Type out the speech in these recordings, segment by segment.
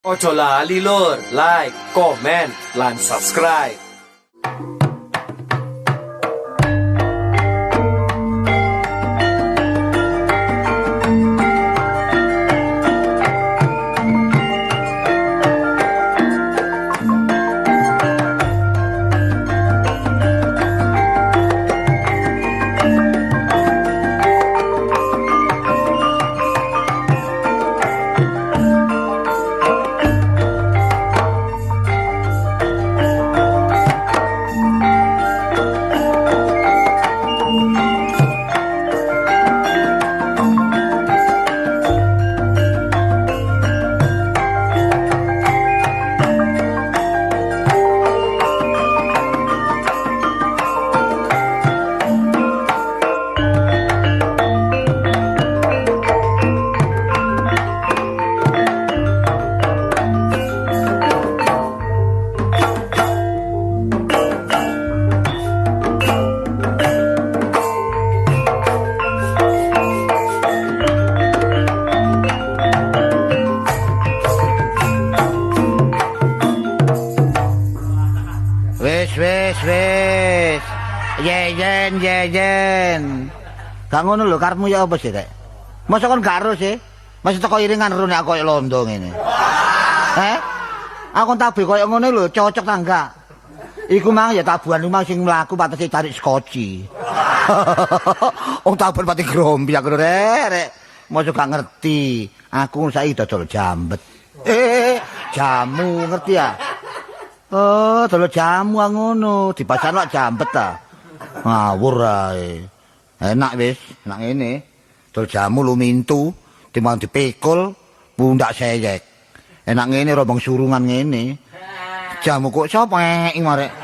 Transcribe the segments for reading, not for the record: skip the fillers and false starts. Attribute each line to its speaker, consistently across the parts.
Speaker 1: Ojo lali lur, like, komen, lan subscribe.
Speaker 2: Wis wis wis. Yeyen yeyen. Gak ngono lho karepmu ya apa sih rek? Mosok kon gak ero sih? Mosok teko iringan ero nek aku koyo londo ngene. Heh? Aku tabuh koyo ngono lho, cocok ta enggak? Iku mang ya tabuhan mang sing mlaku patese tarik skoci. Wong tabuhan pati grombi aku rek, rek. Mosok gak ngerti. Aku saiki dodol jambet. Jamu ngerti ya? Oh, dodol jamu ngono, dipasarno jambet ta. Ngawur ae. Enak wis, enak ngene. Dodol jamu lumintu, timbang dipikul pundak seyek. Enak ngene rombong surungan ngene. Jamu kok sapa ing marek?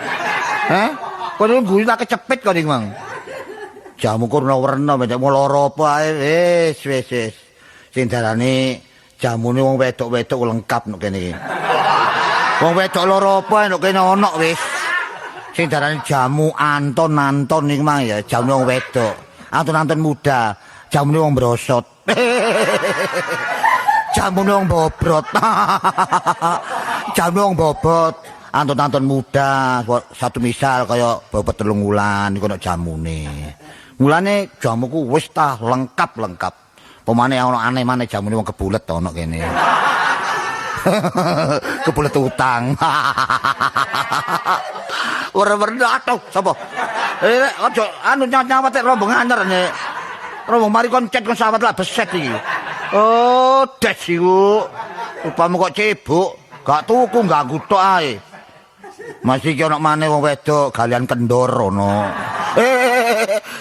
Speaker 2: Heh? Kono guyu tak kecepit kok iki, Mang. Jamu kok werna-werna mek lara apa ae wis wis wis. Sing darane jamune wong wedok-wedok lengkap nek kene iki. Wong wedok lara apa nek kene ana wis. Sing darane jamu Anton-Anton iki mang ya, jamu wong wedok. Anton-Anton muda, jamune wong brosot. Jamune wong bobrot. Jamu wong bobot. Anton-Anton muda, satu misal kaya bobot 3 wulan iku ana jamune. Mulane jamuku wis tah lengkap-lengkap. Pemane ana aneh maneh jamune wong kebulet ana kene. Kebulet utang. Werna-werna atuh sapa? Aja anu nyawat rombong anyar nek. Rombong mari kon cet kon sawat lak beset iki. Oh, des iku. Upamu kok cebok, gak tuku ganggu tok ae. Masih iki ana maneh wong wedok galian kendor ana.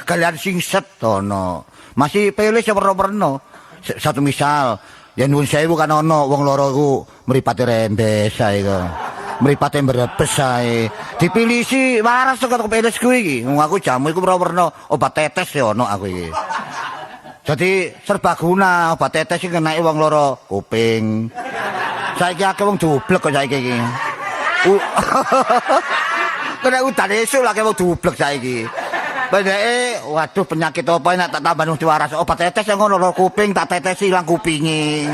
Speaker 2: Galian singset ana. Masih pilih sewerna-werna. Satu misal, yen nuwun sewu kan ana wong loro iku mripate rembes ae kok. Mripate mbrebes ae. Dipilisi waras kok pilis kuwi iki. Wong aku jamu iku werna-werna obat tetes ya ana aku iki. Jadi serbaguna obat tetes iki kenake wong loro kuping. Saiki akeh wong dublek kok saiki iki. Kena udan esuk lagi wong dublek saiki. Pendeke waduh penyakit apa nek tak tambah mesti waras. Obat tetes yang ngono loro kuping tak tetesi ilang kupinge.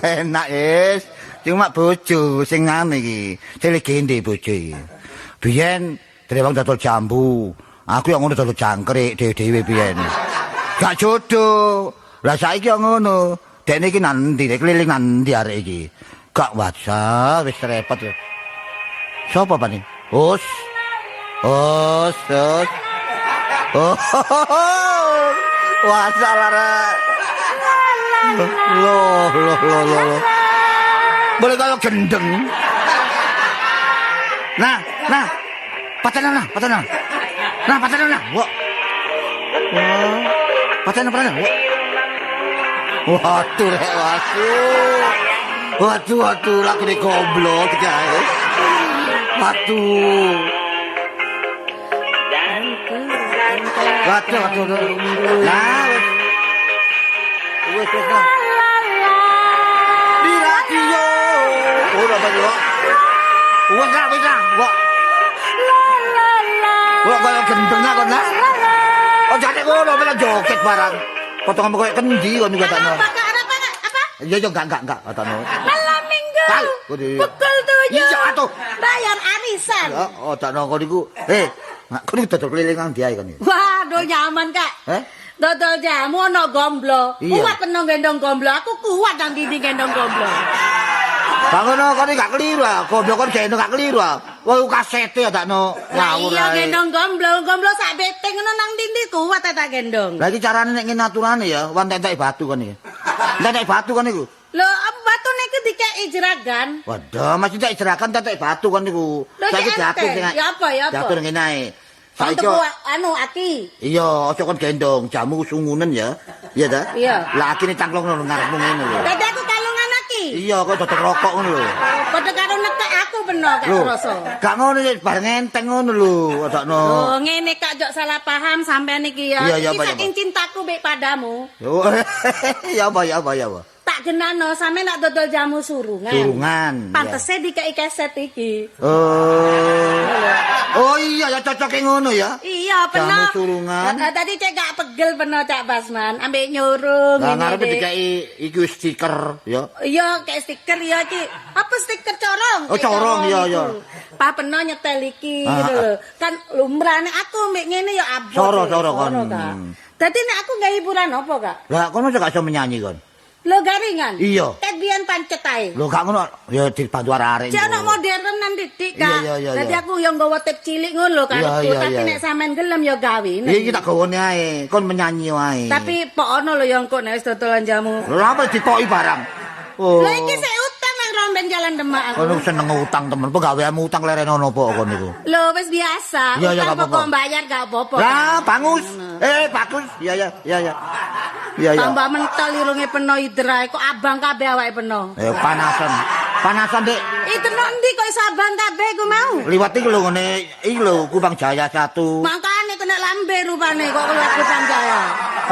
Speaker 2: Enak wis. Cuma bojo sing ngene iki. Sing legende bojo iki. Biyen dhewe wong dodol jambu. Aku yang ngono dodol jangkrik dhewe-dhewe biyen. Gak jodoh. Lah saiki yo ngono. Dekne iki nang ndi? Keliling nang ndi arek iki? Gak WhatsApp wis repot ya. Sopo pane? Us. Us, us. Oh. WhatsApp lara. Loh, loh, loh, loh. Boleh kalau gendeng. Nah, nah. Pacaran nah, pacaran. Nah, pacaran nah. Wah. Wah. Pacaran, pacaran. Wah. Waduh, rek, waduh. Waduh, waduh, lagi di goblok, guys. Waduh. Waduh, waduh, waduh. Nah, wis. Wis, wis. Di radio. Oh, apa iki, Wak? Wis lah, wis lah, Wak. Wak kaya gendeng lah kon lah. Oh, jane ngono malah joget barang. Potongan koyo kendi kon juga takno.
Speaker 3: Apa Kak? Apa Kak? Apa?
Speaker 2: Iya yo enggak otono.
Speaker 3: Malam Minggu. Pukul 7.
Speaker 2: Iya atuh.
Speaker 3: Bayar arisan.
Speaker 2: Ya, otono kon niku. Kon niku dodol keliling nang ndi ae kon iki?
Speaker 3: Waduh nyaman, Kak. Dodol jamu ana gomblo. Kuat peno gendong gomblo. Aku kuat nang ndi gendong gomblo.
Speaker 2: Gak ngono kon gak keliru ah. Gomblo kon gendong gak keliru ah. Wong kasete ya dakno ngawur
Speaker 3: ae. Iya gendong gomblo, gomblo sak beteng ngono nang ndi kuat tak gendong.
Speaker 2: Lah iki carane nek ngene aturane ya, wan entek batu kon iki. Entek batu kon iku.
Speaker 3: Lho, batu niku dikeki jeragan.
Speaker 2: Waduh, masih entek jeragan entek batu kon niku.
Speaker 3: Saiki diatur sing ya apa ya apa.
Speaker 2: Diatur ngene ae.
Speaker 3: Saiki anu aki.
Speaker 2: Iya, aja kon gendong, jamu sungunen ya. Iya ta?
Speaker 3: Iya.
Speaker 2: Lah akine cangklong nang ngarepmu ngene lho.
Speaker 3: Dadi aku kalungan aki.
Speaker 2: Iya, kok dodol rokok ngono lho.
Speaker 3: Padha karo nekek aku peno gak krasa.
Speaker 2: Gak ngono iki bareng enteng ngono lho, adakno.
Speaker 3: Oh, ngene Kak jok salah paham sampean iki ya. Iki saking cintaku mbek padamu.
Speaker 2: Ya apa ya apa ya apa.
Speaker 3: Tak genano sampean nak dodol jamu surungan.
Speaker 2: Surungan.
Speaker 3: Pantese dikeki keset iki.
Speaker 2: Oh. Oh iya ya cocoke ngono ya.
Speaker 3: Iya, peno.
Speaker 2: Jamu surungan.
Speaker 3: Tadi cek gak pegel peno Cak Basman, ambek nyurung
Speaker 2: ngene. Lah ngarepe dikeki iki stiker ya.
Speaker 3: Iya, kayak stiker ya iki. Apa stiker corong?
Speaker 2: Oh, corong iya iya.
Speaker 3: Pa peno nyetel iki gitu lho. Kan lumrah nek aku mbek ngene ya abot.
Speaker 2: Soro-soro kon.
Speaker 3: Dadi nek aku gak hiburan apa, Kak?
Speaker 2: Lah kono gak iso menyanyi kon.
Speaker 3: Lho garingan?
Speaker 2: Iya.
Speaker 3: Ket biyen pancet ae.
Speaker 2: Lho gak ngono ya dibantu arek-arek.
Speaker 3: Cek ono modern nang titik, Kak.
Speaker 2: Iya.
Speaker 3: Dadi aku yo nggawa tip cilik ngono lho karepku, tapi nek sampean gelem ya gawe.
Speaker 2: Iki tak gawane ae, kon menyanyi wae.
Speaker 3: Tapi pok ono lho ya engko nek wis dodolan jamu.
Speaker 2: Lho apa ditoki barang? Oh.
Speaker 3: Lho iki sik utang nang romben jalan Demak aku.
Speaker 2: Kono seneng utang temen, penggaweanmu utang lerene ono apa kon niku?
Speaker 3: Lho wis biasa, utang pokok bayar gak apa-apa.
Speaker 2: Lah, bangus. Bagus. Iya. Iya.
Speaker 3: Tambah mentol irunge peno idra, kok abang kabeh awake peno.
Speaker 2: Panasan. Panasan, Dik.
Speaker 3: Itu nang ndi kok iso abang kabeh iku mau?
Speaker 2: Liwat iki lho ngene, iki lho Kupang Jaya 1.
Speaker 3: Makane kena lambe rupane kok liwat Kupang Jaya.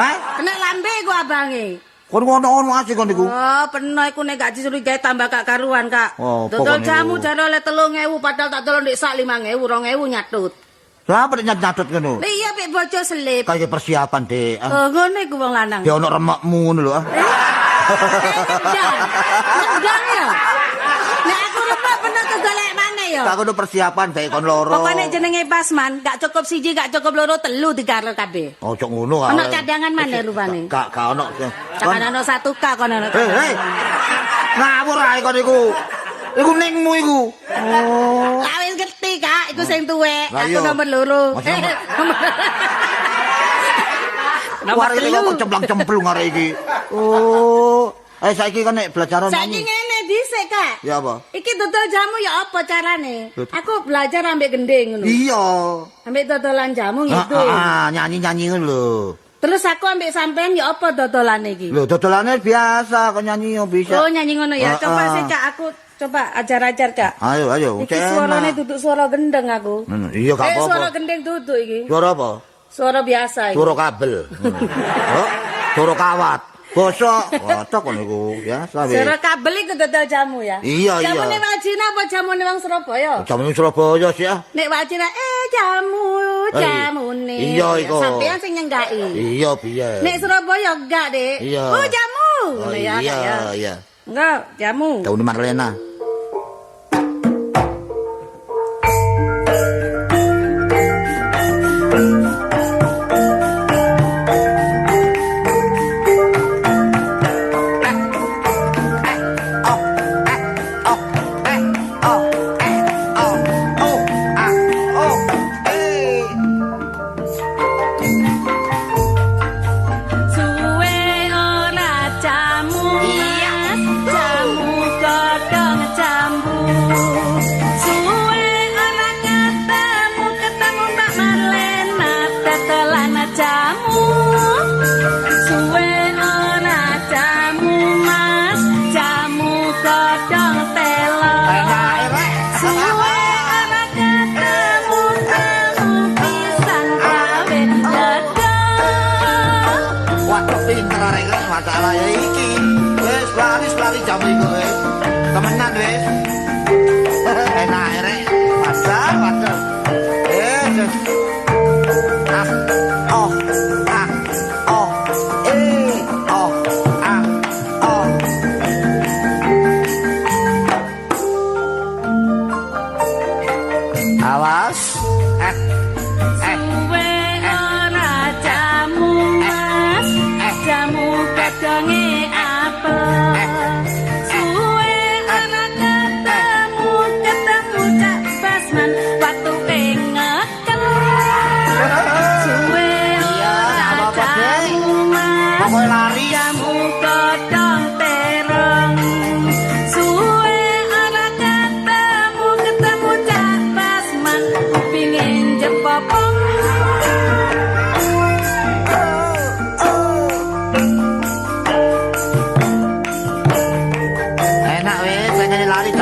Speaker 2: Hah?
Speaker 3: Kena lambe iku abange.
Speaker 2: Kon ngono-ngono aja kon niku.
Speaker 3: Oh, peno iku nek gak dicurigai tambah gak karuan, Kak.
Speaker 2: Oh,
Speaker 3: dodol jamu jare oleh 3.000 padahal tak dolon ndek sak 5.000, 2.000 nyatut.
Speaker 2: Lah apa nyatut ngono?
Speaker 3: Lah iya pek bojo selip.
Speaker 2: Kayak persiapan, Dik.
Speaker 3: Oh, ngono iku wong lanang.
Speaker 2: Ya ono remekmu ngono lho, ah.
Speaker 3: Nendang ya. Nek aku remek peno kegolek maneh ya.
Speaker 2: Tak ono persiapan bae kon loro.
Speaker 3: Pokoke jenenge Basman, gak cukup siji, gak cukup loro, telu digarep kabeh.
Speaker 2: Ojo ngono ah.
Speaker 3: Ono cadangan maneh rupane.
Speaker 2: Gak ono.
Speaker 3: Cadangan ono 1K kon ono.
Speaker 2: Hei. Ngawur ae kon iku. Iku ningmu iku.
Speaker 3: Oh. Lah wis ngerti, Kak, iku sing tuwek. Aku nomor 2.
Speaker 2: Nomor 3 kok cemplang-cemplung arek iki. Oh. Saiki kan nek belajar nyanyi.
Speaker 3: Saiki ngene dhisik, Kak.
Speaker 2: Ya apa?
Speaker 3: Iki dodol jamu ya apa carane? Aku belajar ambek gending ngono.
Speaker 2: Iya.
Speaker 3: Ambek dodolan jamu gitu.
Speaker 2: Heeh, nyanyi-nyanyi ngono lho.
Speaker 3: Terus aku ambek sampean ya apa dodolane iki?
Speaker 2: Lho, dodolane biasa kok nyanyi yo bisa.
Speaker 3: Oh, nyanyi ngono ya. Coba sih, Kak, aku coba ajar-ajar, Kak.
Speaker 2: Ayo.
Speaker 3: Iki suarane duduk suara gendeng aku.
Speaker 2: Iya, gak apa-apa.
Speaker 3: Suara gendeng duduk iki.
Speaker 2: Suara apa?
Speaker 3: Suara biasa iki.
Speaker 2: Suara kabel. Oh, suara kawat. Bosok, cocok kon iku biasa wis.
Speaker 3: Suara kabel iku dodol jamu ya.
Speaker 2: Iya.
Speaker 3: Jamune Wajina apa jamune wong Surabaya?
Speaker 2: Jamune Surabaya sih ah.
Speaker 3: Nek Wajina jamu, jamune.
Speaker 2: Iya iku.
Speaker 3: Sampeyan sing nyenggaki.
Speaker 2: Iya piye.
Speaker 3: Nek Surabaya enggak, Dik. Oh, jamu.
Speaker 2: Oh, iya, iya.
Speaker 3: Enggak, jamu.
Speaker 2: Daun Marlena.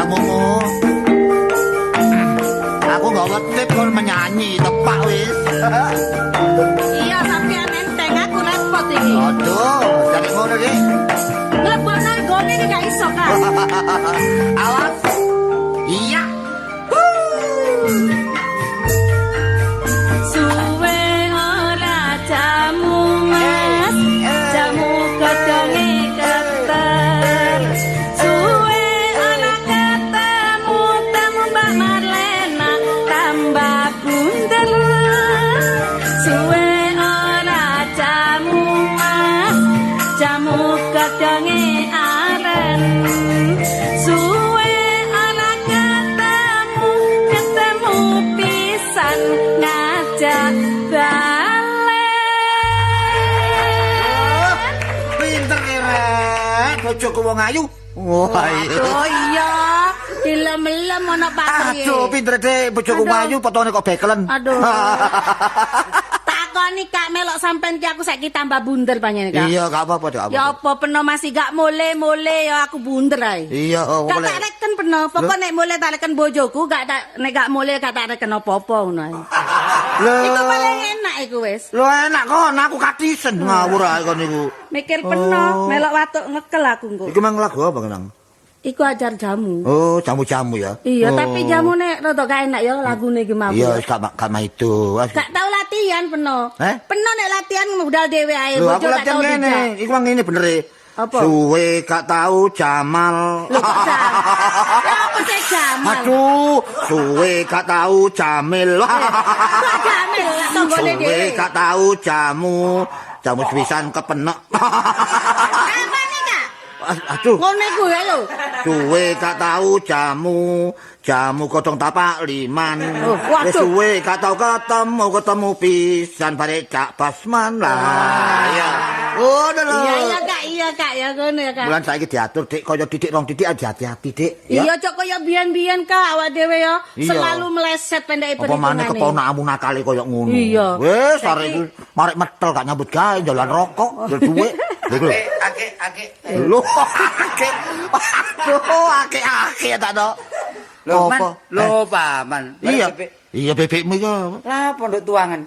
Speaker 2: jamumu. Aku nggawa tip kon menyanyi tepak wis.
Speaker 3: Iya, sampean enteng aku repot iki.
Speaker 2: Aduh, jare ngono iki.
Speaker 3: Mlebokno nggone iki gak iso, Kak.
Speaker 2: Awas. Iya.
Speaker 3: Suwe ora jamu, Mas. Jamu godhonge keter. Suwe ora ketemu temu Mbak Marlena tambah bunder. Suwe ora jamu, Mas. Jamu godhonge aren. Suwe ora ketemu ketemu pisan ngajak balen.
Speaker 2: Pinter rek, bojoku wong ayu. Wah, iya.
Speaker 3: Oh iya, dilem-lem ana patri.
Speaker 2: Aduh, pinter deh bojoku ayu potongane kok bekelen.
Speaker 3: Aduh. Takoni Kak melok sampean ki aku saiki tambah bunder panjenengan Kak.
Speaker 2: Iya, gak apa-apa, gak apa-apa.
Speaker 3: Ya apa peno masih gak mule-mule ya aku bunder ae.
Speaker 2: Iya,
Speaker 3: gak tak reken peno, pokok nek mule tak reken bojoku, gak tak nek gak mule gak tak reken apa-apa ngono ae.
Speaker 2: Lho,
Speaker 3: iku paling enak iku wis.
Speaker 2: Lho enak kon, aku katisen ngawur ae kon niku.
Speaker 3: Mikir peno, melok watuk ngekel aku engko.
Speaker 2: Iku mang lagu apa kenang?
Speaker 3: Iku ajar jamu.
Speaker 2: Oh, jamu-jamu ya.
Speaker 3: Iya, tapi jamune rada gak enak ya lagune iki mau.
Speaker 2: Iya, wis gak maido.
Speaker 3: Gak tau latihan peno. Peno nek latihan budal dhewe ae,
Speaker 2: bojo gak tau ngene. Iku mang ngene bener e.
Speaker 3: Apa?
Speaker 2: Suwe gak tau Jamal.
Speaker 3: Lho kok Jamal? Ya apa sih Jamal?
Speaker 2: Aduh, suwe gak tau Jamil.
Speaker 3: Kok Jamil lak tanggane dhewe.
Speaker 2: Suwe gak tau jamu. Jamu sepisan kepenek.
Speaker 3: Apane, Kak?
Speaker 2: Aduh.
Speaker 3: Ngono iku ya lho.
Speaker 2: Suwe gak tau jamu, jamu godhong tapak liman. Wis suwe gak tau ketemu pisan bare Cak Basman lah. Iya. Oh, lho.
Speaker 3: Iya Kak, iya Kak, ya ngono ya Kak.
Speaker 2: Bulan saiki diatur Dik, kaya titik rong titik aja hati-hati Dik.
Speaker 3: Iya, cok kaya biyen-biyen Kak, awak dhewe ya selalu meleset pendeke
Speaker 2: perhitungane. Apa maneh keponakmu nakale kaya ngono.
Speaker 3: Iya.
Speaker 2: Wis arek iku marek metel gak nyambut gawe njalan rokok, njol dhuwit. Lho.
Speaker 1: Akeh.
Speaker 2: Lho, akeh. Aduh, akeh-akeh ta to.
Speaker 1: Lho, Man. Lho, Paman.
Speaker 2: Iya. Iya bebekmu iku.
Speaker 1: Lah, pondok tuangan.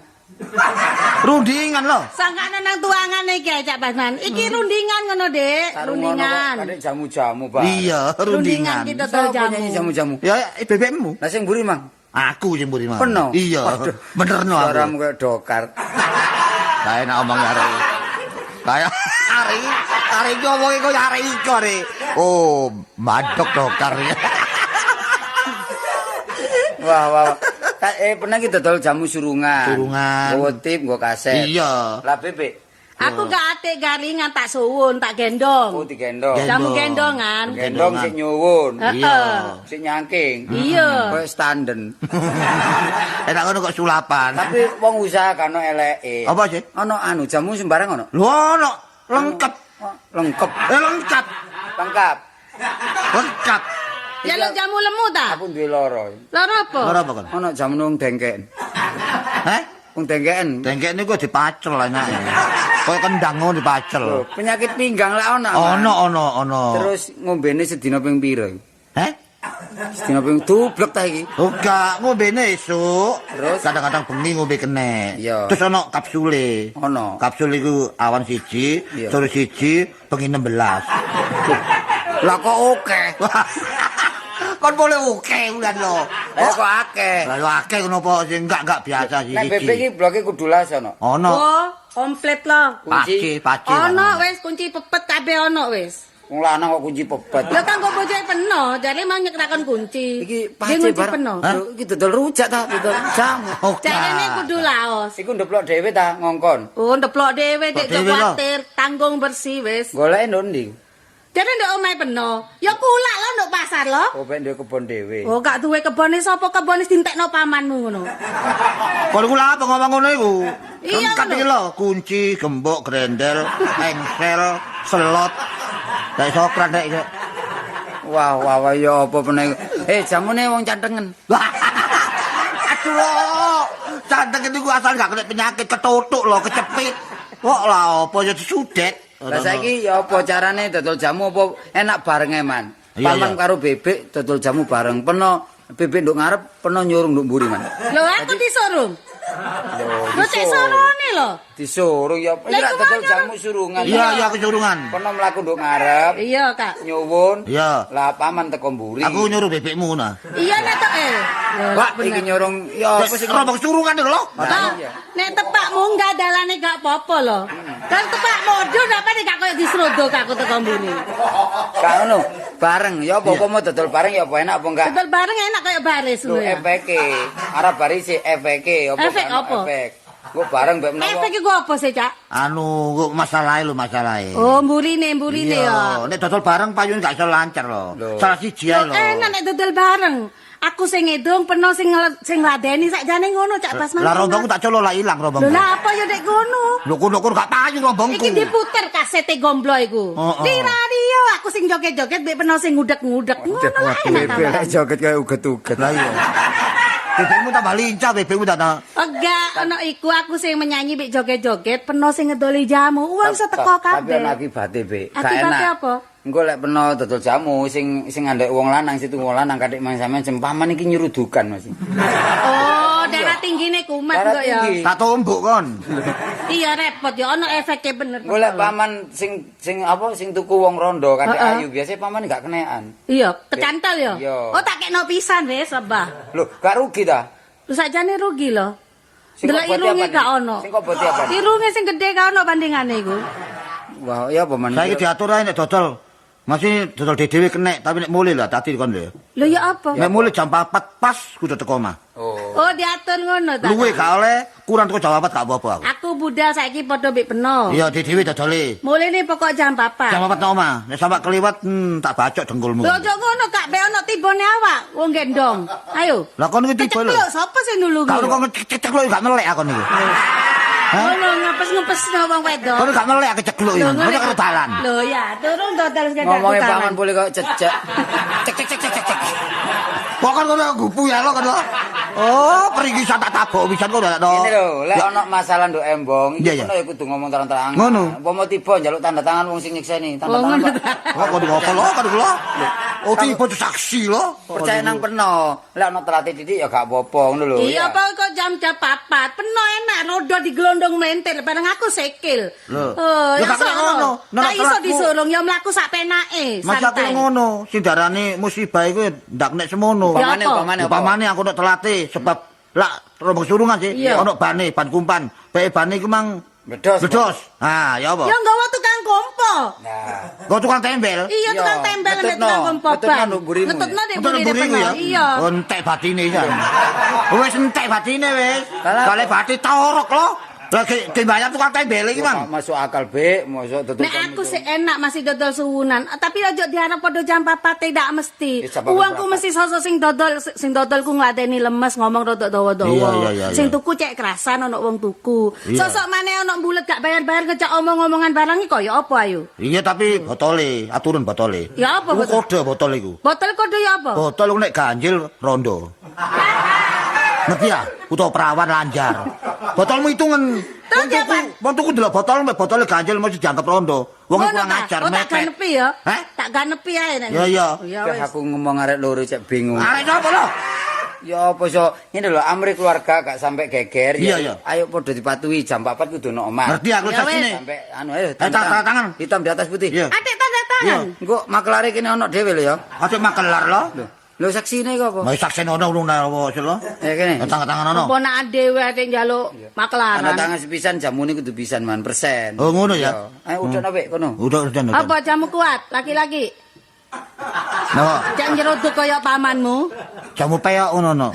Speaker 2: Rundingan lho.
Speaker 3: Sangkane nang tuangan iki Cak Basman. Iki rundingan ngono, Dik. Rundingan.
Speaker 1: Kare jamu-jamu, Pak.
Speaker 2: Iya, rundingan.
Speaker 3: Kita dodol jamu.
Speaker 1: Jamu-jamu.
Speaker 2: Ya, bebekmu.
Speaker 1: Lah sing mburi, Mang.
Speaker 2: Aku sing mburi, Mang.
Speaker 1: Peno.
Speaker 2: Iya. Benerno aku.
Speaker 1: Suaramu kaya dokar.
Speaker 2: Lah enak omong arek. Kayak arek arek iki omonge koyo arek iki arek. Oh, mandok dokar.
Speaker 1: Wah, wah. Pernah kita dodol jamu surungan.
Speaker 2: Surungan.
Speaker 1: Nggo tip, nggo kaset.
Speaker 2: Iya.
Speaker 1: Lah bebek.
Speaker 3: Aku gak atik garingan tak suwun, tak gendong.
Speaker 1: Oh, digendong.
Speaker 3: Jamu gendongan.
Speaker 1: Gendong sing nyuwun.
Speaker 3: Iya.
Speaker 1: Sing nyangking.
Speaker 3: Iya.
Speaker 1: Koyo standen.
Speaker 2: Enak ngono kok sulapan.
Speaker 1: Tapi wong usaha kan ono eleke.
Speaker 2: Apa sih?
Speaker 1: Ono anu jamu sembarang ono.
Speaker 2: Lho ono, lengkap.
Speaker 1: Lengkap.
Speaker 2: Lengkap.
Speaker 1: Lengkap.
Speaker 2: Lengkap.
Speaker 3: Ya lho jamu lemu ta?
Speaker 1: Aku duwe loro.
Speaker 3: Loro apa?
Speaker 2: Loro apa kon?
Speaker 1: Ono jamu wong dengken.
Speaker 2: Heh?
Speaker 1: Wong dengken.
Speaker 2: Dengken niku dipacel enake. Kaya kendang ngono dipacel.
Speaker 1: Lho, penyakit pinggang lak ono.
Speaker 2: Ono.
Speaker 1: Terus ngombene sedina ping pira?
Speaker 2: Heh?
Speaker 1: Sedina ping dublek ta iki?
Speaker 2: Oh, gak, ngombene esuk.
Speaker 1: Terus
Speaker 2: kadang-kadang bengi ngombe kenek.
Speaker 1: Iya.
Speaker 2: Terus ono kapsule.
Speaker 1: Ono.
Speaker 2: Kapsul iku awan siji, sore siji, bengi 16.
Speaker 1: Lah kok oke?
Speaker 2: Kon boleh oke ulan lho.
Speaker 1: Lah kok akeh.
Speaker 2: Lah akeh ngono apa sing enggak biasa sih
Speaker 1: iki. Nek bebek iki bloke kudu las ono.
Speaker 2: Ono.
Speaker 3: Oh, komplit lho.
Speaker 2: Kunci, paci.
Speaker 3: Ono wis kunci pepet kabeh ono wis.
Speaker 1: Wong lanang kok kunci pepet.
Speaker 3: Lah kanggo bojoke peno, jare mau nyekraken kunci.
Speaker 1: Iki paci bareng. Iki dodol rujak ta, dodol jamu.
Speaker 3: Jarene kudu laos.
Speaker 1: Iku ndeplok dhewe ta ngongkon.
Speaker 3: Oh, ndeplok dhewe dik kuwatir, tanggung bersih wis.
Speaker 1: Goleke nduk ndi?
Speaker 3: Jare nduk omahe peno. Ya kulak lho nduk pasar lho.
Speaker 1: Oh, ben duwe kebon dhewe.
Speaker 3: Oh, gak duwe kebone sapa kebone dintekno pamanmu ngono.
Speaker 2: Kon iku lha apa ngomong ngono iku?
Speaker 3: Iya
Speaker 2: lengkap iki lho, kunci, gembok, grendel, engsel, selot. Nek sokran nek.
Speaker 1: Wah, wah, wah ya apa meneh. Jamune wong cantengen.
Speaker 2: Aduh lho. Canteng iku asal gak kena penyakit ketutuk lho, kecepit. Kok lah apa ya disudet.
Speaker 1: Lah saiki ya apa carane dodol jamu apa enak barenge, Man? Paman karo Bebek dodol jamu bareng. Peno Bebek nduk ngarep, peno nyurung nduk mburi, Man.
Speaker 3: Lho aku disurung. Lho cek sorone lho.
Speaker 1: Disurung ya. Iki lak dodol jamu surungan.
Speaker 2: Iya, iya aku surungan.
Speaker 1: Peno mlaku nduk ngarep.
Speaker 3: Iya, Kak.
Speaker 1: Nyuwun.
Speaker 2: Iya.
Speaker 1: Lah paman teko mburi.
Speaker 2: Aku nyuruh bebekmu ngono.
Speaker 3: Iya nek tok eh.
Speaker 1: Pak iki nyurung ya apa sing
Speaker 2: rombong surungan lho.
Speaker 3: Nek tepak munggah dalane gak apa-apa lho. Kan tepak modho apa nek gak koyo disrodok aku teko mburi.
Speaker 1: Gak ngono. Bareng ya apa mau dodol bareng ya apa enak apa enggak?
Speaker 3: Dodol bareng enak koyo baris
Speaker 1: lho. Efeke. Arep baris efeke apa?
Speaker 3: Efek apa?
Speaker 1: Efek. Engko bareng mbek menawa.
Speaker 3: Efek iku apa sih, Cak?
Speaker 2: Anu, kok masalahe lho masalahe.
Speaker 3: Oh, mburine ya.
Speaker 2: Nek dodol bareng payune gak iso lancar lho. Salah siji ae lho.
Speaker 3: Enak nek dodol bareng. Aku sing ngedung, peno sing ngladeni sakjane ngono Cak Basman.
Speaker 2: Lah rombongku tak colo lah ilang rombongku.
Speaker 3: Lho lah apa ya nek ngono?
Speaker 2: Lho kono gak payu rombongku.
Speaker 3: Iki diputer kasete gomblo iku. Di radio aku sing joget-joget mbek peno sing ngudek-ngudek. Ngono lah enak ta.
Speaker 1: Joget kaya uget-uget.
Speaker 2: Lah iya. Bebekmu tambah lincah, bebekmu tak.
Speaker 3: Enggak, ono iku aku sing menyanyi mbek joget-joget, peno sing ngedoli jamu. Wong iso teko kabeh.
Speaker 1: Tapi ono akibate, Bek. Gak
Speaker 3: Akibate
Speaker 1: enak.
Speaker 3: apa?
Speaker 1: Engko lek peno dodol jamu sing ngandhek wong lanang situ wong lanang kathik mang sampean sing paman iki nyurudukan Mas.
Speaker 3: Oh, darah tinggine kumat kok ya.
Speaker 2: Tak tumbuk kon.
Speaker 3: Iya repot ya ono efeke bener.
Speaker 1: Engko lek paman sing sing apa sing tuku wong rondo kathik ayu biasa paman gak kenekan.
Speaker 3: Iya, kecantel ya. Oh, tak kekno pisan wis, Abah.
Speaker 1: Lho, gak rugi ta?
Speaker 3: Lho sakjane rugi lho. Delok irunge gak ono.
Speaker 1: Sing kok boti apa?
Speaker 3: Irunge sing gedhe gak ono bandingane iku.
Speaker 1: Wah, ya apa man?
Speaker 2: Saiki diatur ae nek dodol. Masih dodol dhewe kenek, tapi nek mulih lho tadi kon lho.
Speaker 3: Lho ya apa?
Speaker 2: Nek mulih jam 4 pas kudu teko omah.
Speaker 1: Oh.
Speaker 3: Oh, diatur ngono ta.
Speaker 2: Luwe gak oleh, kurang teko jam 4 gak apa-apa aku.
Speaker 3: Aku budal saiki padha mbek peno.
Speaker 2: Iya, dhewe dodole.
Speaker 3: Mulih pokok jam 4.
Speaker 2: Jam 4 nang omah. Nek sampe keliwat tak bacok dengkulmu.
Speaker 3: Lho aja ngono Kak, be ono tibone awak, wong gendong. Ayo.
Speaker 2: Lah kon iki tiba lho.
Speaker 3: Sapa sing nulungi?
Speaker 2: Kalau kon cecek lho gak melek aku niku.
Speaker 3: Ngono ngepes-ngepesno wong wedok.
Speaker 2: Kono gak melek aku cekluk iki. Ngono karo dalan.
Speaker 3: Lho ya, turun dodol sekedar.
Speaker 1: Ngomonge paman boleh kok cecek. Cek cek cek cek cek.
Speaker 2: Kok kan kono gupu ya lo kan lo. Oh, perigi tak tabok pisan kok ndak to.
Speaker 1: Ngene lho, lek ono masalah nduk embong iki kono ya kudu ngomong terang-terangan.
Speaker 2: Ngono.
Speaker 1: Umpama tiba njaluk tanda tangan wong sing nyekseni, tanda tangan.
Speaker 2: Kok kudu apa lho, kudu lho. Oh, tiba saksi lho.
Speaker 1: Percaya nang peno. Lek ono telate titik ya gak apa-apa ngono lho.
Speaker 3: Iya, apa kok jam-jam 4. Peno enak rodo digelondong mlentir bareng aku sikil. Oh, ya ngono. Nek iso disurung ya mlaku sak penake.
Speaker 2: Mas aku ngono, sing darane musibah iku ndak nek semono. Upamane aku nek telate sebab lak rombong surungan sih ono bane ban kumpan. Bae bane iku mang bledos. Ha, ya apa?
Speaker 3: Ya nggawa tukang kompo.
Speaker 1: Nah,
Speaker 2: nggawa tukang tembel.
Speaker 3: Iya, tukang tembel ambek tukang kompo ban. Ngetutno ndek mburimu ya. Iya.
Speaker 2: Entek batine ya. Wis entek batine wis. Kale bati torok lho. Lah ge bayar tukang tembel iki, Mang.
Speaker 1: Masuk akal, Bek, masuk dodol.
Speaker 3: Nek aku sik enak masih dodol suwunan, tapi aja diharap padha jam 4 tidak mesti. Uangku mesti sosok sing dodol, sing dodol ku ngladeni lemes ngomong rodok dawa-dawa. Sing tuku cek kerasan ono wong tuku. Sosok maneh ono mbulet gak bayar-bayar ngecak omong-omongan barang iki kaya apa ayo?
Speaker 2: Iya, tapi botole, aturan botole.
Speaker 3: Ya apa botol?
Speaker 2: Kode botol iku.
Speaker 3: Botol kode ya apa?
Speaker 2: Botol nek ganjil rondo. Ngerti ya? Utawa perawan lanjar. Botolmu hitungan. Wong tuku delok botol mek botole ganjil mesti dianggap rondo. Wong kurang ajar
Speaker 3: mepet. Tak ganepi ya. Tak ganepi ae nek.
Speaker 2: Ya iya.
Speaker 1: Aku ngomong arek loro cek bingung.
Speaker 2: Arek sapa lho?
Speaker 1: Ya apa iso ngene lho, amri keluarga gak sampai geger
Speaker 2: ya.
Speaker 1: Ayo padha dipatuhi jam 4 kudu ono omah.
Speaker 2: Ngerti aku saksine.
Speaker 1: Sampai anu ayo
Speaker 2: tanda tangan.
Speaker 1: Hitam di atas putih.
Speaker 3: Atik tanda tangan.
Speaker 1: Engko makelare kene ono dhewe lho ya.
Speaker 2: Atik makelar lho.
Speaker 1: Lho saksine iku apa?
Speaker 2: Lah saksine ono ngono apa lho?
Speaker 1: Ya kene.
Speaker 2: Tanda tangan ono.
Speaker 3: Ponakan dhewe ate njaluk makelaran.
Speaker 1: Tanda tangan sepisan jamune kudu pisan man persen.
Speaker 2: Oh ngono ya.
Speaker 1: Ayo udah apik kono.
Speaker 2: Udah.
Speaker 3: Apa jamu kuat laki-laki?
Speaker 2: No.
Speaker 3: Cek nyerodok kaya pamanmu.
Speaker 2: Jamu peyok ngono no.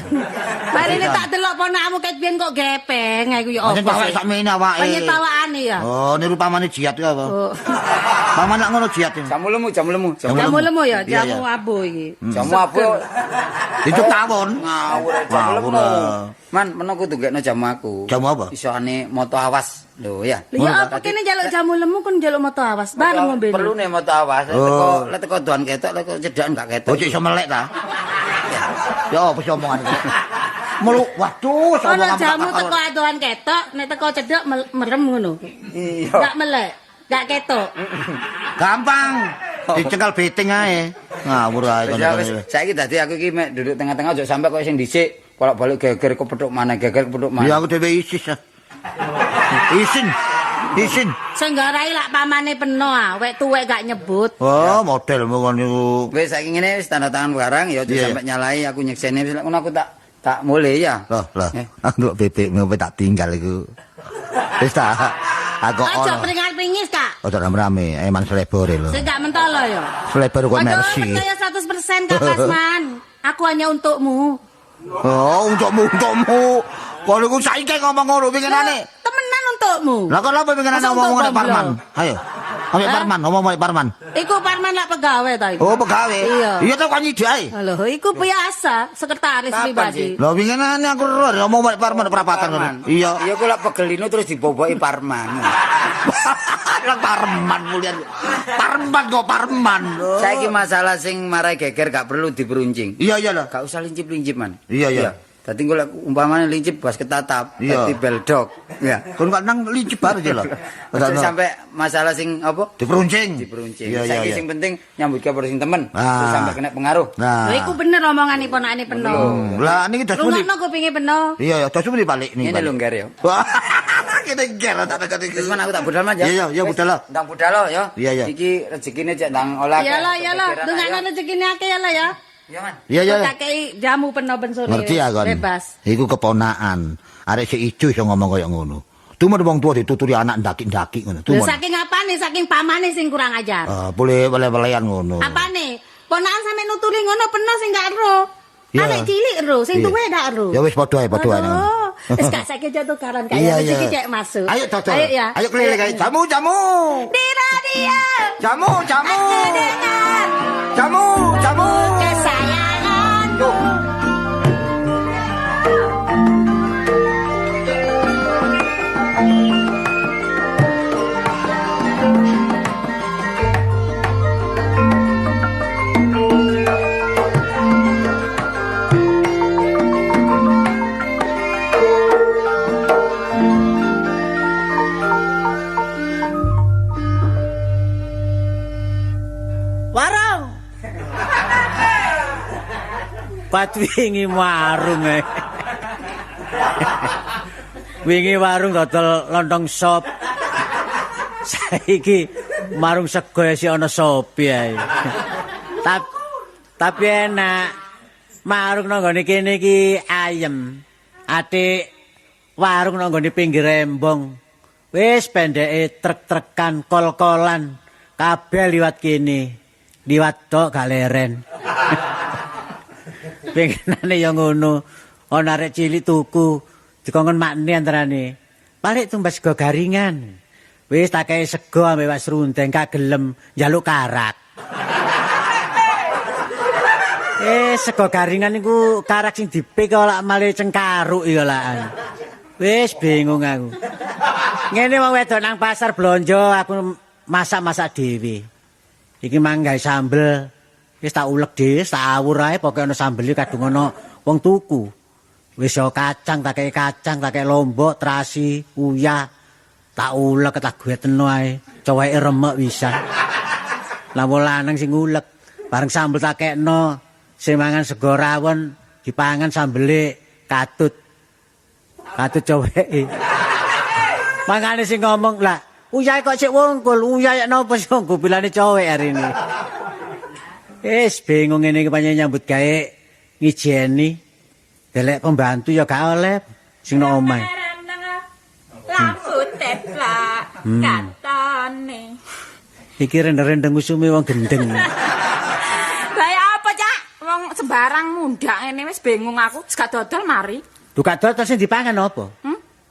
Speaker 3: Marine tak delok ponakmu ket biyen kok gepeng iku ya apa.
Speaker 2: Pancen sakmene awake.
Speaker 3: Pancen tawakane ya.
Speaker 2: Oh, niru pamane jiat ku apa?
Speaker 3: Oh.
Speaker 2: Paman lak ngono jiat.
Speaker 1: Jamu lemu, jamu lemu.
Speaker 3: Jamu lemu ya, jamu abu iki.
Speaker 1: Jamu abu.
Speaker 2: Dicuk tawon.
Speaker 1: Ngawur jamu lemu. Man, meno kudu gekno jamu aku.
Speaker 2: Jamu apa?
Speaker 1: Isone moto awas. Lho ya.
Speaker 3: Lho ya apa kene njaluk jamu lemu kon njaluk moto awas. Bareng ngombe.
Speaker 1: Perlune moto awas. Teko lek teko doan ketok, lek cedhakan gak ketok.
Speaker 2: Oh, cek iso melek ta? Ya apa sih omongan iki? Melu waduh
Speaker 3: omongan. Jamu teko adoan ketok, nek teko cedhak merem ngono.
Speaker 1: Iya.
Speaker 3: Gak melek, gak ketok.
Speaker 2: Gampang. Dicekal beting ae. Ngawur ae
Speaker 1: Wis ya wis, saiki dadi aku iki mek duduk tengah-tengah aja sampe koyo sing dhisik, bolak-balik geger kepethuk maneh, geger kepethuk maneh.
Speaker 2: Ya aku dhewe isis. Isin. Isin.
Speaker 3: Sing garai lak pamane peno ah, wek tuwek gak nyebut.
Speaker 2: Oh, modelmu kon niku.
Speaker 1: Wis saiki ngene wis tanda tangan barang ya aja sampe nyalai aku nyekseni wis ngono aku tak mulih ya.
Speaker 2: Loh, loh. Aku bebekmu tak tinggal iku. Wis ta. Aku ono.
Speaker 3: Aja pringal-pringis, Kak.
Speaker 2: Ojo rame-rame, eman selebore lho.
Speaker 3: Sing gak mentolo ya.
Speaker 2: Selebor kok Mercy.
Speaker 3: Aja percaya 100% Kak Kasman. Aku hanya untukmu.
Speaker 2: Oh, untukmu, untukmu. Kon iku saiki ngomong ngono pinginane.
Speaker 3: Temenan untukmu.
Speaker 2: Lah kok lha pinginane ngomong ngono Parman? Ayo. Ambek Parman, ngomong ambek Parman.
Speaker 3: Iku Parman lak pegawe ta iku.
Speaker 2: Oh, pegawe. Iya ta kok nyidhi ae.
Speaker 3: Lho, iku biasa, sekretaris pribadi.
Speaker 2: Lho winginane aku ro ngomong ambek Parman perapatan ngono. Iya.
Speaker 1: Iya kok lak pegelino terus diboboki Parman.
Speaker 2: Lah Parman mulian. Parman kok Parman.
Speaker 1: Saiki masalah sing marai geger gak perlu diperuncing.
Speaker 2: Iya iya lho.
Speaker 1: Gak usah lincip-lincip, Man.
Speaker 2: Iya iya.
Speaker 1: Dadi engko lek umpamane lincip bas ketatap, dadi beldok. Ya.
Speaker 2: Kon gak nang lincip bare lho.
Speaker 1: Sampai masalah sing apa?
Speaker 2: Diperuncing.
Speaker 1: Diperuncing. Saiki sing penting nyambut gawe sing temen, terus sampai kena pengaruh.
Speaker 3: Lha iku bener omongane ponakane peno.
Speaker 2: Lah niki das pundi?
Speaker 3: Rungokno kupinge peno.
Speaker 2: Iya ya, das pundi balik niki.
Speaker 1: Ngene lho ngger ya.
Speaker 2: Kene ngger tak tekan iki.
Speaker 1: Wis man aku tak budal man ya.
Speaker 2: Iya iya budal lah.
Speaker 1: Ndang budal lo ya.
Speaker 2: Iya iya.
Speaker 1: Iki rezekine cek ndang olah.
Speaker 3: Iya lah iya lah, dongakno rezekine akeh ya lah ya.
Speaker 1: Iya man.
Speaker 2: Iya iya.
Speaker 3: Tak kei jamu peno ben sore.
Speaker 2: Ngerti ya kon.
Speaker 3: Bebas.
Speaker 2: Iku keponakan. Arek sik ijo iso ngomong kaya ngono. Tumon wong tua dituturi anak ndaki-ndaki ngono.
Speaker 3: Lho saking apane? Saking pamane sing kurang ajar.
Speaker 2: Boleh weleh-welehan ngono.
Speaker 3: Apane? Ponakan sampe nuturi ngono peno sing gak ero. Arek cilik ero, sing tuwek ndak ero.
Speaker 2: Ya wis padha ae, padha ae.
Speaker 3: Wis gak saiki aja tukaran kaya rezeki cek masuk.
Speaker 2: Ayo dodol. Ayo ya. Ayo keliling ayo. Jamu, jamu.
Speaker 3: Di radio.
Speaker 2: Jamu, jamu. Jamu, jamu.
Speaker 3: Kesayanganmu.
Speaker 4: Pat wingi warung e. Wingi warung dodol lontong sop. Saiki marung sego sik ana sopi ae. Tapi enak. Marung nang nggone kene iki ayem. Atik warung nang nggone pinggir embong. Wis pendeke trek-trekan, kol-kolan, kabeh liwat kene. Liwat tok gak leren. Pengenane ya ngono. Ana arek cilik tuku dikongkon makne antarane. Balik tumbas sego garingan. Wis tak kei sego ambek wak serundeng gak gelem njaluk karak. Sego garingan niku karak sing dipik kok lak male cengkaruk ya lakan. Wis bingung aku. Ngene wong wedok nang pasar blonjo aku masak-masak dhewe. Iki mang gawe sambel. Wis tak ulek dhewe, tak awur ae pokoke ana sambel kadung ana wong tuku. Wis yo kacang, tak kei kacang, tak kei lombok, terasi, uyah. Tak ulek tak gueteno ae. Coweke remek wisan. Lah wong lanang sing ngulek, bareng sambel tak kekno, sing mangan sego rawon dipangan sambele katut. Katut coweke. Mangane sing ngomong, "Lah, uyahe kok sik wongkul, uyah napa sing gupilane cowek hari ini." Wis bingung ngene iki pancen nyambut gawe ngijeni. Delek pembantu ya gak oleh sing nang omahe.
Speaker 5: Lampu teplak katone.
Speaker 4: Iki render-rendeng usume wong gendeng.
Speaker 5: Lah ya apa, Cak? Wong sembarang mundak ngene wis bingung aku, wis gak dodol mari.
Speaker 4: Lho gak dodol sing dipangan apa?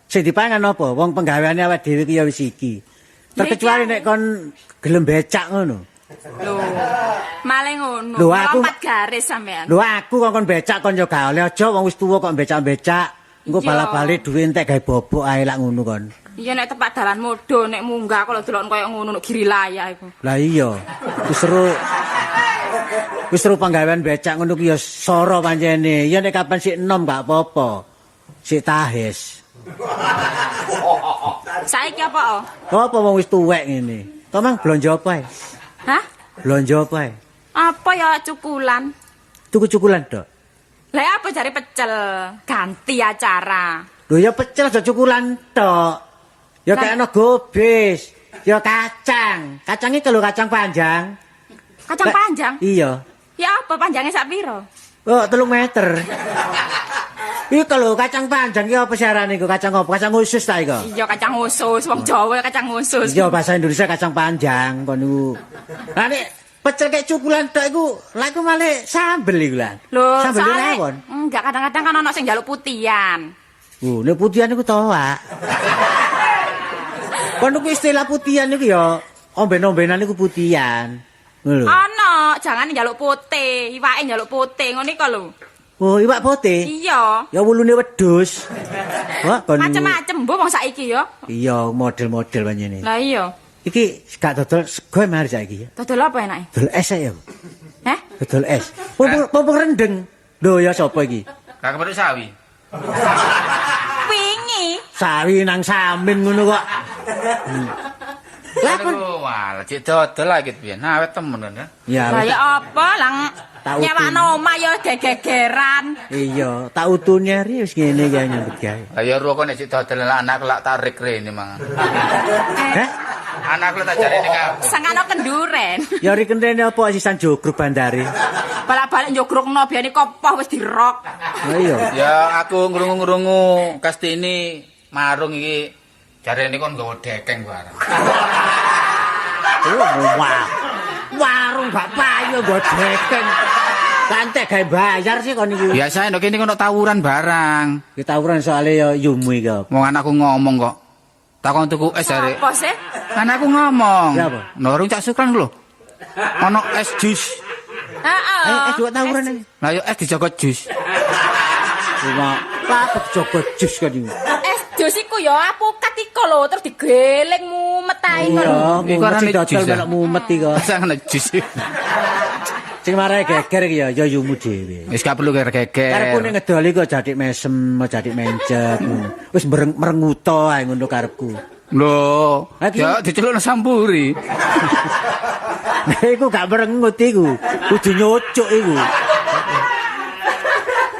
Speaker 4: Sing dipangan apa? Wong penggaweane awake dhewe iki ya wis iki. Terkecuali nek kon gelem becak ngono.
Speaker 5: Lho, malah ngono.
Speaker 4: Lho aku
Speaker 5: lompat garis sampean.
Speaker 4: Lho aku kok kon becak kon yo gak oleh aja wong wis tuwa kok becak-becak. Engko bala-bali duwe entek gawe bobok ae lak ngono kon.
Speaker 5: Iya nek tepak dalan modo nek munggah kalau delok koyo ngono nek giri layak iku.
Speaker 4: Lah iya. Wis seru penggawean becak ngono ki ya soro pancene. Ya nek kapan sik enom gak apa-apa. Sik tahes.
Speaker 5: Saiki apa?
Speaker 4: Apa wong wis tuwek ngene? To mang blonjo apa ae?
Speaker 5: Hah?
Speaker 4: Blonjo apa ae?
Speaker 5: Apa ya cukulan?
Speaker 4: Tuku cukulan tok.
Speaker 5: Lah apa jare pecel? Ganti acara.
Speaker 4: Lho ya pecel aja cukulan tok. Ya kayakno gobis, ya kacang. Kacang iki lho kacang panjang.
Speaker 5: Kacang panjang?
Speaker 4: Iya.
Speaker 5: Ya apa panjangnya sak piro?
Speaker 4: Oh, 3 meter. Iku lho kacang panjang ki apa siarane iku? Kacang apa? Kacang usus ta iku?
Speaker 5: Iya kacang usus, wong Jawa kacang usus.
Speaker 4: Iya bahasa Indonesia kacang panjang kon niku. Lah nek pecel kek cukulan tok iku, lha iku malah sambel iku lan.
Speaker 5: Lho,
Speaker 4: sambel lawon.
Speaker 5: Enggak, kadang-kadang kan ono sing njaluk putihan.
Speaker 4: Oh, nek putihan iku toak. Kon niku istilah putihan niku ya omben-ombenan niku putihan. Ngono lho.
Speaker 5: Ono, jangan njaluk putih, iwake njaluk putih ngono iku lho.
Speaker 4: Oh, iwak putih?
Speaker 5: Iya.
Speaker 4: Ya wulune wedhus. Wah, kon
Speaker 5: macem-macem mbok wong saiki ya.
Speaker 4: Iya, model-model panjene.
Speaker 5: Lah iya.
Speaker 4: Iki gak dodol sego mari saiki ya.
Speaker 5: Dodol apa enake?
Speaker 4: Dodol es ya.
Speaker 5: Heh?
Speaker 4: Dodol es. Pumpung rendeng. Lho ya sapa iki?
Speaker 1: Gak kepethuk sawi.
Speaker 5: Wingi.
Speaker 4: Sawi nang Samin ngono kok.
Speaker 1: Lah kon wah, cek dodol lagi piye. Awet temen kan.
Speaker 4: Ya.
Speaker 5: Lah ya apa lang nyewakno omah ya gegeran.
Speaker 4: Iya, tak utune ri wis ngene iki nyambut gawe.
Speaker 1: Lah ya ruwo kok nek cek dodol anak lak tarik rene mangan.
Speaker 4: Heh?
Speaker 1: Anakku tak jarene kabeh.
Speaker 5: Sangano kenduren.
Speaker 4: Ya ri kendene apa sisan jogruk bandare.
Speaker 5: Balak-balik njogrukno biyane kopoh wis dirok.
Speaker 4: Lah iya.
Speaker 1: Ya aku ngrungu-ngrungu Kastini marung iki jarene kon nggawa dekeng barang.
Speaker 4: Oh, wah. Warung gak payu nggo dekeng. Santai gawe bayar sih kon iku.
Speaker 1: Biasane nek kene kono tawuran barang.
Speaker 4: Ki tawuran soalé ya yumu iki.
Speaker 1: Wong anakku ngomong kok. Takon tuku es jare.
Speaker 5: Apa sih?
Speaker 1: Anakku ngomong.
Speaker 4: Ya apa?
Speaker 1: Norung Cak Sukran lho. Ono es jus.
Speaker 5: Heeh.
Speaker 4: Es kok tawuran iki.
Speaker 1: Lah yo es dijogo jus.
Speaker 4: Cuma apa dijogo jus kon iku?
Speaker 5: Es jus iku ya apukat iku lho terus digeling mumet ae iku lho.
Speaker 4: Iya,
Speaker 1: Iku arane
Speaker 4: dodol
Speaker 1: jus.
Speaker 4: melok mumet iku.
Speaker 1: Sangen jus.
Speaker 4: Sing marahe geger iki ya ya yumu dhewe.
Speaker 1: Wis gak perlu geger.
Speaker 4: Karepku nek ngedol iku jadik mesem, jadik mencet. Wis merenguto ae ngono karepku.
Speaker 1: Lho, ya dicelukno sampuri.
Speaker 4: Nah iku gak merengut iku. Kudu nyucuk iku.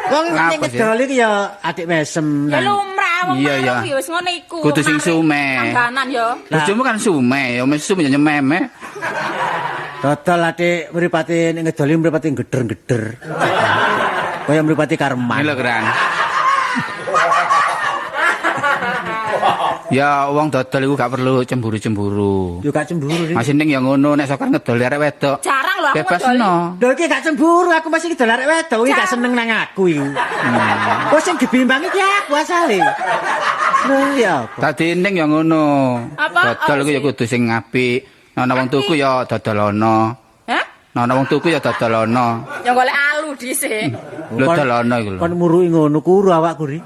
Speaker 4: Wong nek ngedol iki ya adik mesem.
Speaker 5: Ya lumrah wong marung ya wis ngono iku.
Speaker 1: Kudu sing sume.
Speaker 5: Tangganan ya.
Speaker 1: Bojomu kan sume, ya mesum ya nyememe.
Speaker 4: Dodol adik mripate nek ngedoli mripate geder-geder. Kaya mripate karman.
Speaker 1: Lho keren. Ya wong dodol iku gak perlu cemburu-cemburu.
Speaker 4: Yo gak cemburu.
Speaker 1: Masih ning ya ngono nek sokar ngedol arek wedok.
Speaker 5: Jarang lho aku
Speaker 1: ngedol.
Speaker 4: Lho iki gak cemburu, aku masih ngedol arek wedok iki gak seneng nang aku iku. Kok sing dibimbangi iki aku asale. Lho ya apa?
Speaker 1: Dadi ning ya ngono. Dodol iku ya kudu sing apik. Ana wong tuku ya dodolono.
Speaker 5: Hah?
Speaker 1: Ana wong tuku ya dodolono.
Speaker 5: Ya golek alu dhisik.
Speaker 1: Lho dolono iku lho.
Speaker 4: Kon muruki ngono kuru awakku ri.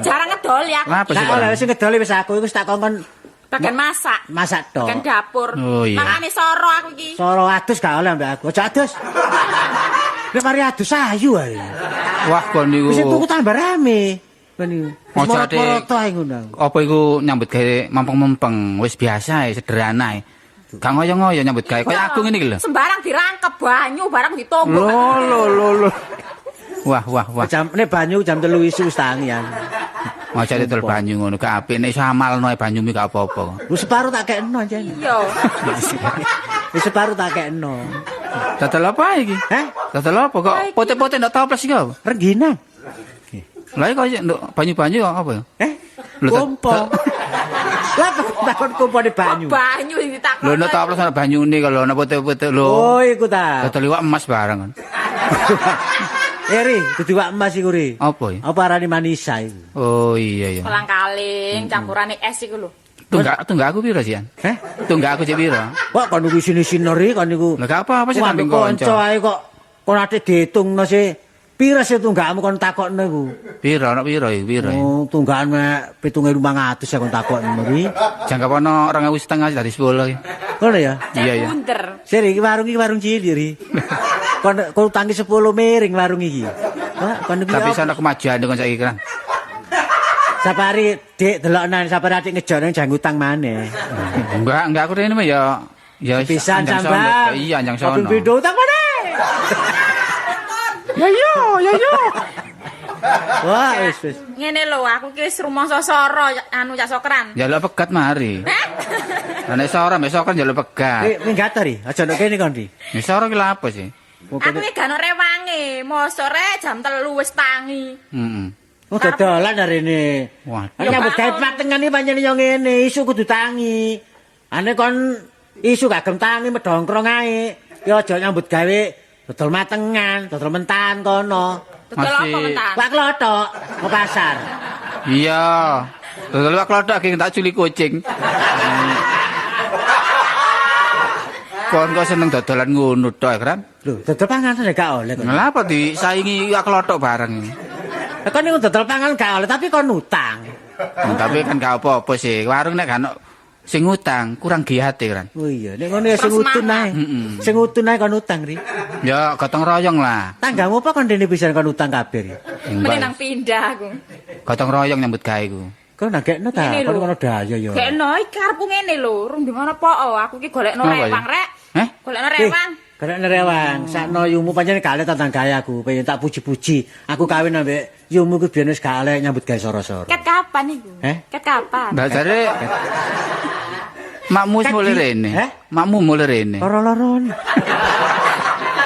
Speaker 5: Jarang ngedol ya.
Speaker 1: Lah
Speaker 4: oleh sing ngedol wis aku iku wis tak kongkon
Speaker 5: bagian masak.
Speaker 4: Masak tok.
Speaker 5: Bagian dapur.
Speaker 1: Oh, iya.
Speaker 5: Makane soro aku iki.
Speaker 4: Soro adus gak oleh ambek aku. Aja adus. Nek mari adus ayu ae.
Speaker 1: Wah kon niku.
Speaker 4: Wis tuku tambah rame. Kon niku. Moro-moro ae ngono.
Speaker 1: Apa iku nyambut gawe mampeng-mempeng wis biasa ae sederhana ae. Gak ngoyo-ngoyo nyambut gawe kaya aku ngene iki lho.
Speaker 5: Sembarang dirangkep banyu barang ditumbuk.
Speaker 1: Lho lho lho. Wah wah wah.
Speaker 4: Jam nek banyu jam 3 isuk wis tangi aku.
Speaker 1: Aja dodol banyu ngono gak apik nek iso amalno ae banyumu gak apa-apa.
Speaker 4: Wis separo tak kekno jan.
Speaker 5: Iya.
Speaker 4: Wis separo tak kekno.
Speaker 1: Dodol apa iki?
Speaker 4: Heh?
Speaker 1: Dodol apa kok pote-pote ndok toples iki apa?
Speaker 4: Rengginang.
Speaker 1: Lah iki kok ndok banyu-banyu apa ya?
Speaker 4: Eh? Kompo. Lah takon kompone banyu.
Speaker 5: Banyu ditakon.
Speaker 1: Lho nek toples ana banyune kalau ana pote-pote lho.
Speaker 4: Oh iku ta.
Speaker 1: Dodol iwak emas barang kan.
Speaker 4: Eri, dudu iwak emas iku ri.
Speaker 1: Apa ya?
Speaker 4: Apa arane manisa iku?
Speaker 1: Oh iya iya.
Speaker 5: Kolang-kaling campurane es iku lho.
Speaker 1: Tunggak aku piro sih, An?
Speaker 4: Heh?
Speaker 1: Tunggak aku cek piro?
Speaker 4: Kok kon niku isine-isine ri kon niku.
Speaker 1: Lah gak apa-apa sih tanding
Speaker 4: kanca ae kok kon ate diitungno sih. Piro sih tunggakmu kon takokno iku?
Speaker 1: Piro ana piro iki piro?
Speaker 4: Oh, tunggakan mek 7.500 ya kon takokno ri.
Speaker 1: Jangka ono 2.500 dari 10 iki.
Speaker 4: Ngono ya?
Speaker 1: Iya iya.
Speaker 4: Sir iki warung cilik ri. Kon kon utangi 10 miring warung iki. Wah, kon iki.
Speaker 1: Tapi sono kemajuan kon saiki kan.
Speaker 4: Sapari Dik deloknan sapari adik ngejone jangan utang maneh.
Speaker 1: Enggak aku rene ya ya
Speaker 4: pisan sambang.
Speaker 1: Iya anjang sono.
Speaker 4: Pindho utang maneh.
Speaker 1: Ya yo, ya yo.
Speaker 4: Wah, wis wis.
Speaker 5: Ngene lho, aku ki wis rumangsa soro anu Cak Sokran.
Speaker 1: Njaluk pegat mari. Lah nek soro mbek Sokran njaluk pegat.
Speaker 4: Eh, minggat to, Ri. Aja nduk kene kon, Ri.
Speaker 1: Ya soro ki lha apa sih?
Speaker 5: Aku ki gak ono rewange. Mosok rek jam 3 wis tangi.
Speaker 1: Heeh.
Speaker 4: Oh, dodolan arene.
Speaker 1: Waduh.
Speaker 4: Nyambut gawe patengan iki pancen yo ngene, isu kudu tangi. Ane kon isu gak gelem tangi medongkrong ae. Ya aja nyambut gawe dodol matengan, dodol mentahan kono.
Speaker 5: Dodol apa mentahan?
Speaker 4: Wak klothok ke pasar.
Speaker 1: Iya. Dodol wak klothok iki tak culi kucing. Kon kok seneng dodolan ngono tok, Kran?
Speaker 4: Lho, dodol panganan gak oleh kok.
Speaker 1: Lha apa disaingi wak klothok bareng?
Speaker 4: Lah kon niku dodol pangan gak oleh tapi kon utang.
Speaker 1: Tapi kan gak apa-apa sih. Warung nek gak ono sing utang kurang giate, Kran.
Speaker 4: Oh iya, nek ngono ya sing utun ae. Sing utun ae kon utang, Ri.
Speaker 1: Ya gotong royong lah.
Speaker 4: Tanggamu apa kon dene pisan kon utang kabeh, Ri?
Speaker 5: Mending nang pindah aku.
Speaker 1: Gotong royong nyambut gawe ku.
Speaker 4: Kon nagekno ta, kon ngono daya ya.
Speaker 5: Gekno iki karepku ngene lho, rung di mana po aku iki golekno rewang rek.
Speaker 1: Heh?
Speaker 5: Golekno rewang.
Speaker 4: Golekno rewang, sakno yumu pancen gak oleh tandang gawe aku, pengen tak puji-puji. Aku kawin ambek yumu ku biyen wis gak oleh nyambut gawe soro-soro.
Speaker 5: Ket kapan iku? Ket kapan?
Speaker 1: Lah jare makmu wis mulai rene. Makmu mulai rene.
Speaker 4: Loro-lorone.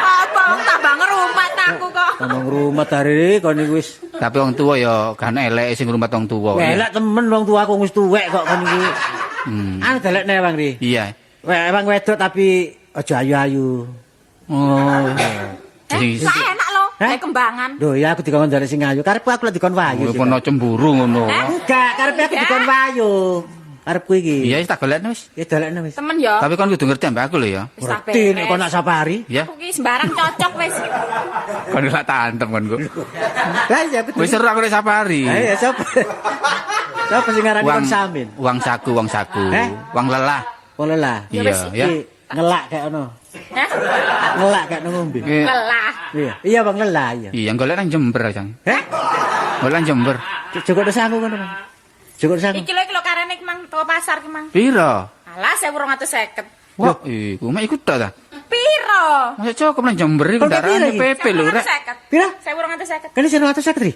Speaker 5: Apa wong tambah ngrumat aku kok.
Speaker 4: Tambah ngrumat arek kon iku wis.
Speaker 1: Tapi wong tuwa ya gak eleke sing ngrumat wong tuwa.
Speaker 4: Elek temen wong tuwa aku wis tuwek kok kon iki. Anu delekne Bang Ri.
Speaker 1: Iya.
Speaker 4: Wong wedok tapi aja ayu-ayu.
Speaker 1: Oh.
Speaker 5: Enak lho, nek kembangan.
Speaker 4: Lho ya aku dikon dari sing ayu. Karepku aku lek dikon wayu.
Speaker 1: Kono cemburu ngono.
Speaker 4: Enggak, karepe aku dikon wayu. Karepku iki.
Speaker 1: Iya wis tak golekno wis.
Speaker 4: Ya golekno wis.
Speaker 5: Temen ya.
Speaker 1: Tapi kon kudu ngerti ambek aku lho ya.
Speaker 4: Ngerti nek kon nak safari.
Speaker 1: Ya.
Speaker 5: Aku ki sembarang cocok wis.
Speaker 1: Kon lak tantem kon kok.
Speaker 4: Lah iya aku.
Speaker 1: Wis seru aku nek safari.
Speaker 4: Ha iya sapa? Sapa sing ngarani kon Samin?
Speaker 1: Uang saku, uang saku. Uang lelah.
Speaker 4: Wong lelah.
Speaker 1: Iya, ya.
Speaker 4: Ngelak kayak ono.
Speaker 5: Hah?
Speaker 4: Ngelak kayak ngombe.
Speaker 5: Lelah.
Speaker 4: Iya, iya Bang lelah iya.
Speaker 1: Iya, golek nang Jember, Cang.
Speaker 4: Heh?
Speaker 1: Golek nang Jember.
Speaker 4: Cukup sangu kono, Bang. Cukup sangu.
Speaker 5: Iki lho iki lho karene iki mang teko pasar ki mang.
Speaker 1: Piro?
Speaker 5: Alah 1250.
Speaker 1: Wah, iku mek iku tok ta.
Speaker 5: Piro?
Speaker 1: Masa cukup nang Jember iku ndarane PP lho rek.
Speaker 4: Piro?
Speaker 5: 1250.
Speaker 4: Kene 1250 ri.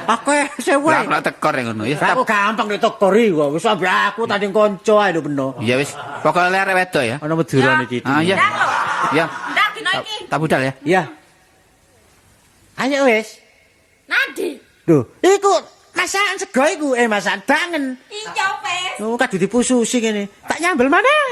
Speaker 4: Aku 1000.
Speaker 1: Lah aku tekor ngono. Ya
Speaker 4: aku gampang ditekor iki kok. Wis ambek aku tanding kanca ae lho peno.
Speaker 1: Iya wis, pokoke arek wedok ya.
Speaker 4: Ana Madura niki.
Speaker 1: Ah iya. Ya.
Speaker 5: Ndak dino iki.
Speaker 1: Tak budal ya.
Speaker 4: Iya. Ayo wis.
Speaker 5: Nandi.
Speaker 4: Lho, iku masakan sego iku, masakan bangen.
Speaker 5: Iya wis.
Speaker 4: Oh, kudu dipususi ngene. Tak nyambel maneh.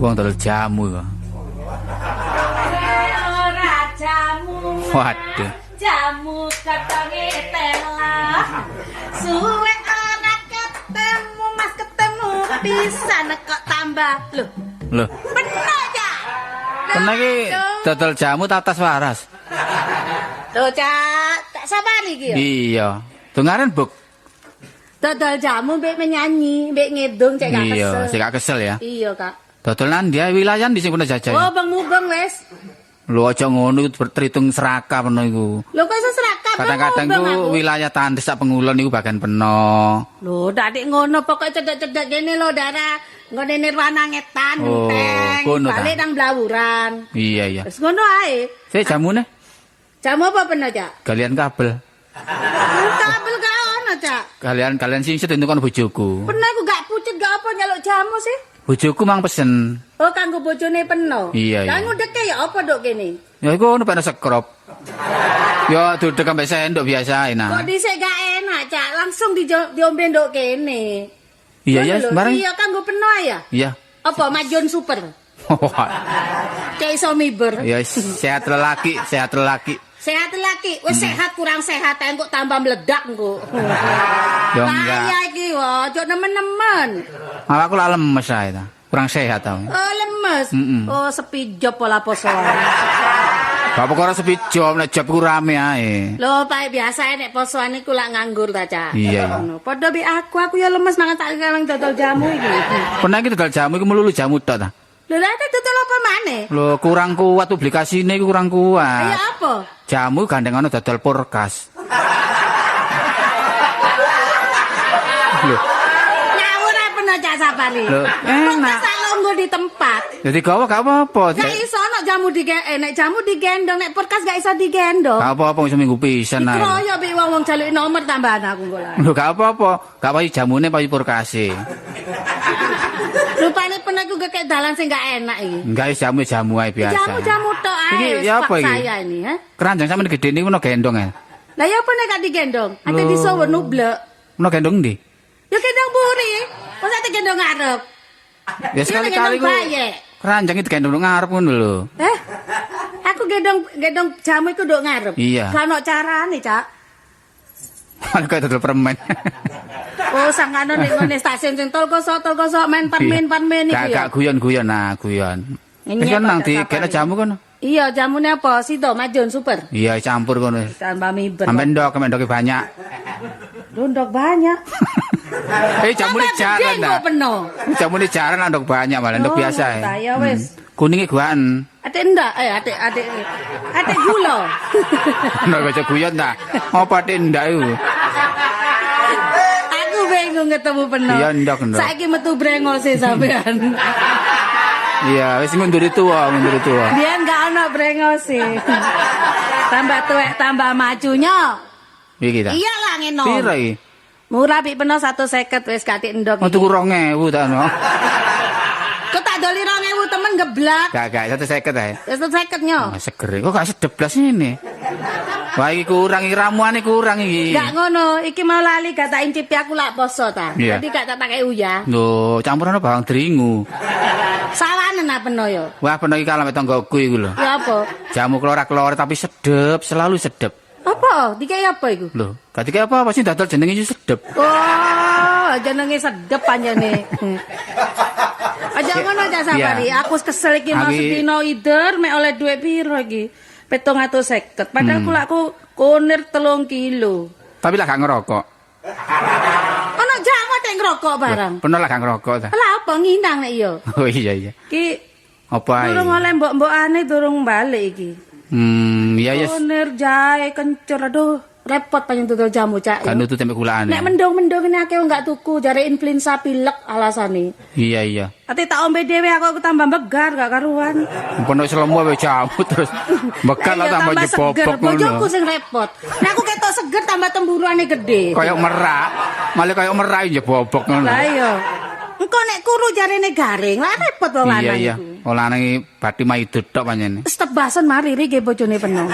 Speaker 1: Wong dodol jamu kok.
Speaker 3: Ora jamu.
Speaker 1: Waduh.
Speaker 3: Jamu katonge telah. Suwe ora ketemu Mas ketemu pisan kok tambah. Lho.
Speaker 1: Lho.
Speaker 3: Bener ya?
Speaker 1: Kena iki dodol jamu tatas waras.
Speaker 3: Lho, Cak, tak sabari iki ya.
Speaker 1: Iya. Dongaren, Buk.
Speaker 3: Dodol jamu mbek menyanyi, mbek ngedung cek gak kesel.
Speaker 1: Iya, cek gak kesel ya.
Speaker 3: Iya, Kak.
Speaker 1: Dodolan dia wilayah di sing pernah jajah.
Speaker 3: Oh, bang mubeng wis.
Speaker 1: Lho aja ngono iku terhitung serakah peno iku.
Speaker 3: Lho kok iso serakah?
Speaker 1: Kadang-kadang ku wilayah Tandes sak Pengulon iku bagian peno.
Speaker 3: Lho, dadik ngono pokoke cedek-cedek kene lho daerah nggone Nirwana ngetan ngenteng, balik nang Blawuran.
Speaker 1: Iya, iya.
Speaker 3: Wis ngono ae.
Speaker 1: Sik jamune?
Speaker 3: Jamu apa peno, Cak?
Speaker 1: Galian kabel.
Speaker 3: Kabel gak ono, Cak.
Speaker 1: Kalian sing sedentukon bojoku.
Speaker 3: Peno iku gak pucet gak apa nyaluk jamu sih.
Speaker 1: Bojoku mang pesen.
Speaker 3: Oh, kanggo bojone peno.
Speaker 1: Iya, iya.
Speaker 3: Lah ngudeke ya apa nduk kene?
Speaker 1: Ya iku ono peno sekrop. Ya duduk ambek sendok biasa enak.
Speaker 3: Kok dhisik gak enak, Cak. Langsung diombe nduk kene.
Speaker 1: Iya, iya, sembarang.
Speaker 3: Iya, kanggo peno ya.
Speaker 1: Iya.
Speaker 3: Apa majon super? Cek iso miber.
Speaker 1: Ya sehat lelaki, sehat lelaki.
Speaker 3: Sehat lelaki, wis sehat kurang sehat ae kok tambah meledak engko.
Speaker 1: Ya enggak.
Speaker 3: Bahaya iki, wah, ojo nemen-nemen.
Speaker 1: Awakku lak lemes ae ta. Kurang sehat tau.
Speaker 3: Oh, lemes. Oh, sepi job pola posoan.
Speaker 1: Gak perkara sepi job, nek job ku rame ae.
Speaker 3: Lho, Pak, biasa nek posoan iku lak nganggur ta, Cak.
Speaker 1: Iya.
Speaker 3: Padha mbek aku ya lemes mangan tak kaweng dodol jamu iki.
Speaker 1: Pernah iki dodol jamu iku melulu jamu tok ta?
Speaker 3: Lho, lha dodol apa maneh?
Speaker 1: Lho, kurang kuat publikasine iku kurang kuat.
Speaker 3: Ya apa?
Speaker 1: Jamu gandeng ana dodol porkas. Lho.
Speaker 3: Ngawur apa no Cak Sapari?
Speaker 1: Lho, enak.
Speaker 3: Porkas longgo di tempat.
Speaker 1: Jadi gawa gak apa-apa.
Speaker 3: Gak iso ana jamu nek jamu digendong, nek porkas gak iso digendong.
Speaker 1: Gak apa-apa seminggu pisan ae.
Speaker 3: Dikroyok mbek wong-wong jaluki nomor tambahan aku engko lah.
Speaker 1: Lho gak apa-apa, gak payu jamune payu porkase.
Speaker 3: Rupane pernah aku kekek dalan sing gak enak iki.
Speaker 1: Enggak wis jamu-jamu ae biasa.
Speaker 3: Jamu-jamu tok ae.
Speaker 1: Iki ya apa iki?
Speaker 3: Saya ini, ha?
Speaker 1: Keranjang sampean gedhe niku ono gendong ya.
Speaker 3: Lah ya apa nek gak digendong? Ate disowo nublek.
Speaker 1: Ono gendong ndi?
Speaker 3: Ya gendong mburi. Masa ate gendong ngarep?
Speaker 1: Ya sekali-kali ku keranjang itu gendong ngarep ngono lho.
Speaker 3: Aku gendong jamu iku nduk ngarep.
Speaker 1: Iya.
Speaker 3: Gak ono carane, Cak.
Speaker 1: Malah kayak dodol permen.
Speaker 3: Oh, sangkano nek ngene stasiun sing tol kosok main parmen iku ya.
Speaker 1: Gak guyon-guyon nah, guyon. Wis kan nang dikene jamu kono.
Speaker 3: Iya, jamune apa? Sido Majun super.
Speaker 1: Iya, campur kono.
Speaker 3: Tambah miber.
Speaker 1: Sampe ndok, ndoke banyak.
Speaker 3: Ndok banyak.
Speaker 1: Jamune jaran ta. Jamune jaran ndok banyak malah ndok biasa.
Speaker 3: Ya wis.
Speaker 1: Kuninge guaan.
Speaker 3: Atik ndak? Atik atik gula.
Speaker 1: Ndok baca guyon ta. Apa atik ndak iku?
Speaker 3: Aku bingung ketemu peno.
Speaker 1: Iya ndok.
Speaker 3: Saiki metu brengose sampean.
Speaker 1: Iya, wis ngunduri tuwa,
Speaker 3: Biyen gak ono brengose. Tambah tuwek tambah majunya.
Speaker 1: Iki ta.
Speaker 3: Iya lah ngene.
Speaker 1: Piro iki?
Speaker 3: Murah pik peno 150 wis katik ndok iki.
Speaker 1: Oh tuku 2000 ta no.
Speaker 3: Kok tak doli 2000 temen geblak.
Speaker 1: Gak 150 ae.
Speaker 3: 150 nyo.
Speaker 1: Oh, seger. Kok gak sedep blas ngene. Wah iki kurang iki ramuane kurang iki.
Speaker 3: Gak ngono, iki mau lali gak tak incipi aku lak poso ta.
Speaker 1: Iya.
Speaker 3: Dadi gak tak pakai uyah.
Speaker 1: Lho, campuran bawang dringu.
Speaker 3: Sawanen apa peno yo?
Speaker 1: Wah, peno iki kalah mek tanggoku iku lho.
Speaker 3: Ya apa?
Speaker 1: Jamu klorak-klor tapi sedep, selalu sedep.
Speaker 3: Apa? Dikei apa iku?
Speaker 1: Lho, gak dikei apa-apa sing dodol jenenge iki sedep.
Speaker 3: Oh, jenenge sedep panjene. Aja ngono Cak Sapari, aku kesel iki mau sedina ider mek oleh dhuwit piro iki? 750. Padahal kula aku kunir 3 kilo.
Speaker 1: Tapi lah gak ngerokok.
Speaker 3: Ono jamu tek ngerokok barang.
Speaker 1: Peno lah gak ngerokok ta.
Speaker 3: Lah apa nginang nek iya.
Speaker 1: Oh iya iya.
Speaker 3: Ki
Speaker 1: apa ae?
Speaker 3: Durung oleh mbok-mbokane durung balik iki.
Speaker 1: Iya ya.
Speaker 3: Kunir jahe kencur aduh repot panjen dodol jamu Cak.
Speaker 1: Kan nutup tempe gulaane.
Speaker 3: Nek mendung-mendung ngene akeh wong gak tuku jare influenza pilek alasane.
Speaker 1: Iya iya.
Speaker 3: Ate tak ombe dhewe aku tambah begar gak karuan.
Speaker 1: Peno selemu wae jamu terus begar lah tambah jebobok ngono.
Speaker 3: Bojoku sing repot. Nek aku ketok seger tambah temburuane gede.
Speaker 1: Kayak merak, malah kayak merak jebobok ngono.
Speaker 3: Lah iya. Engko nek kuru jarene garing, lah repot wong lanang.
Speaker 1: Iya iya. Wong lanang iki bathi maidut tok panjene.
Speaker 3: Wis tebasan mari riki bojone peno.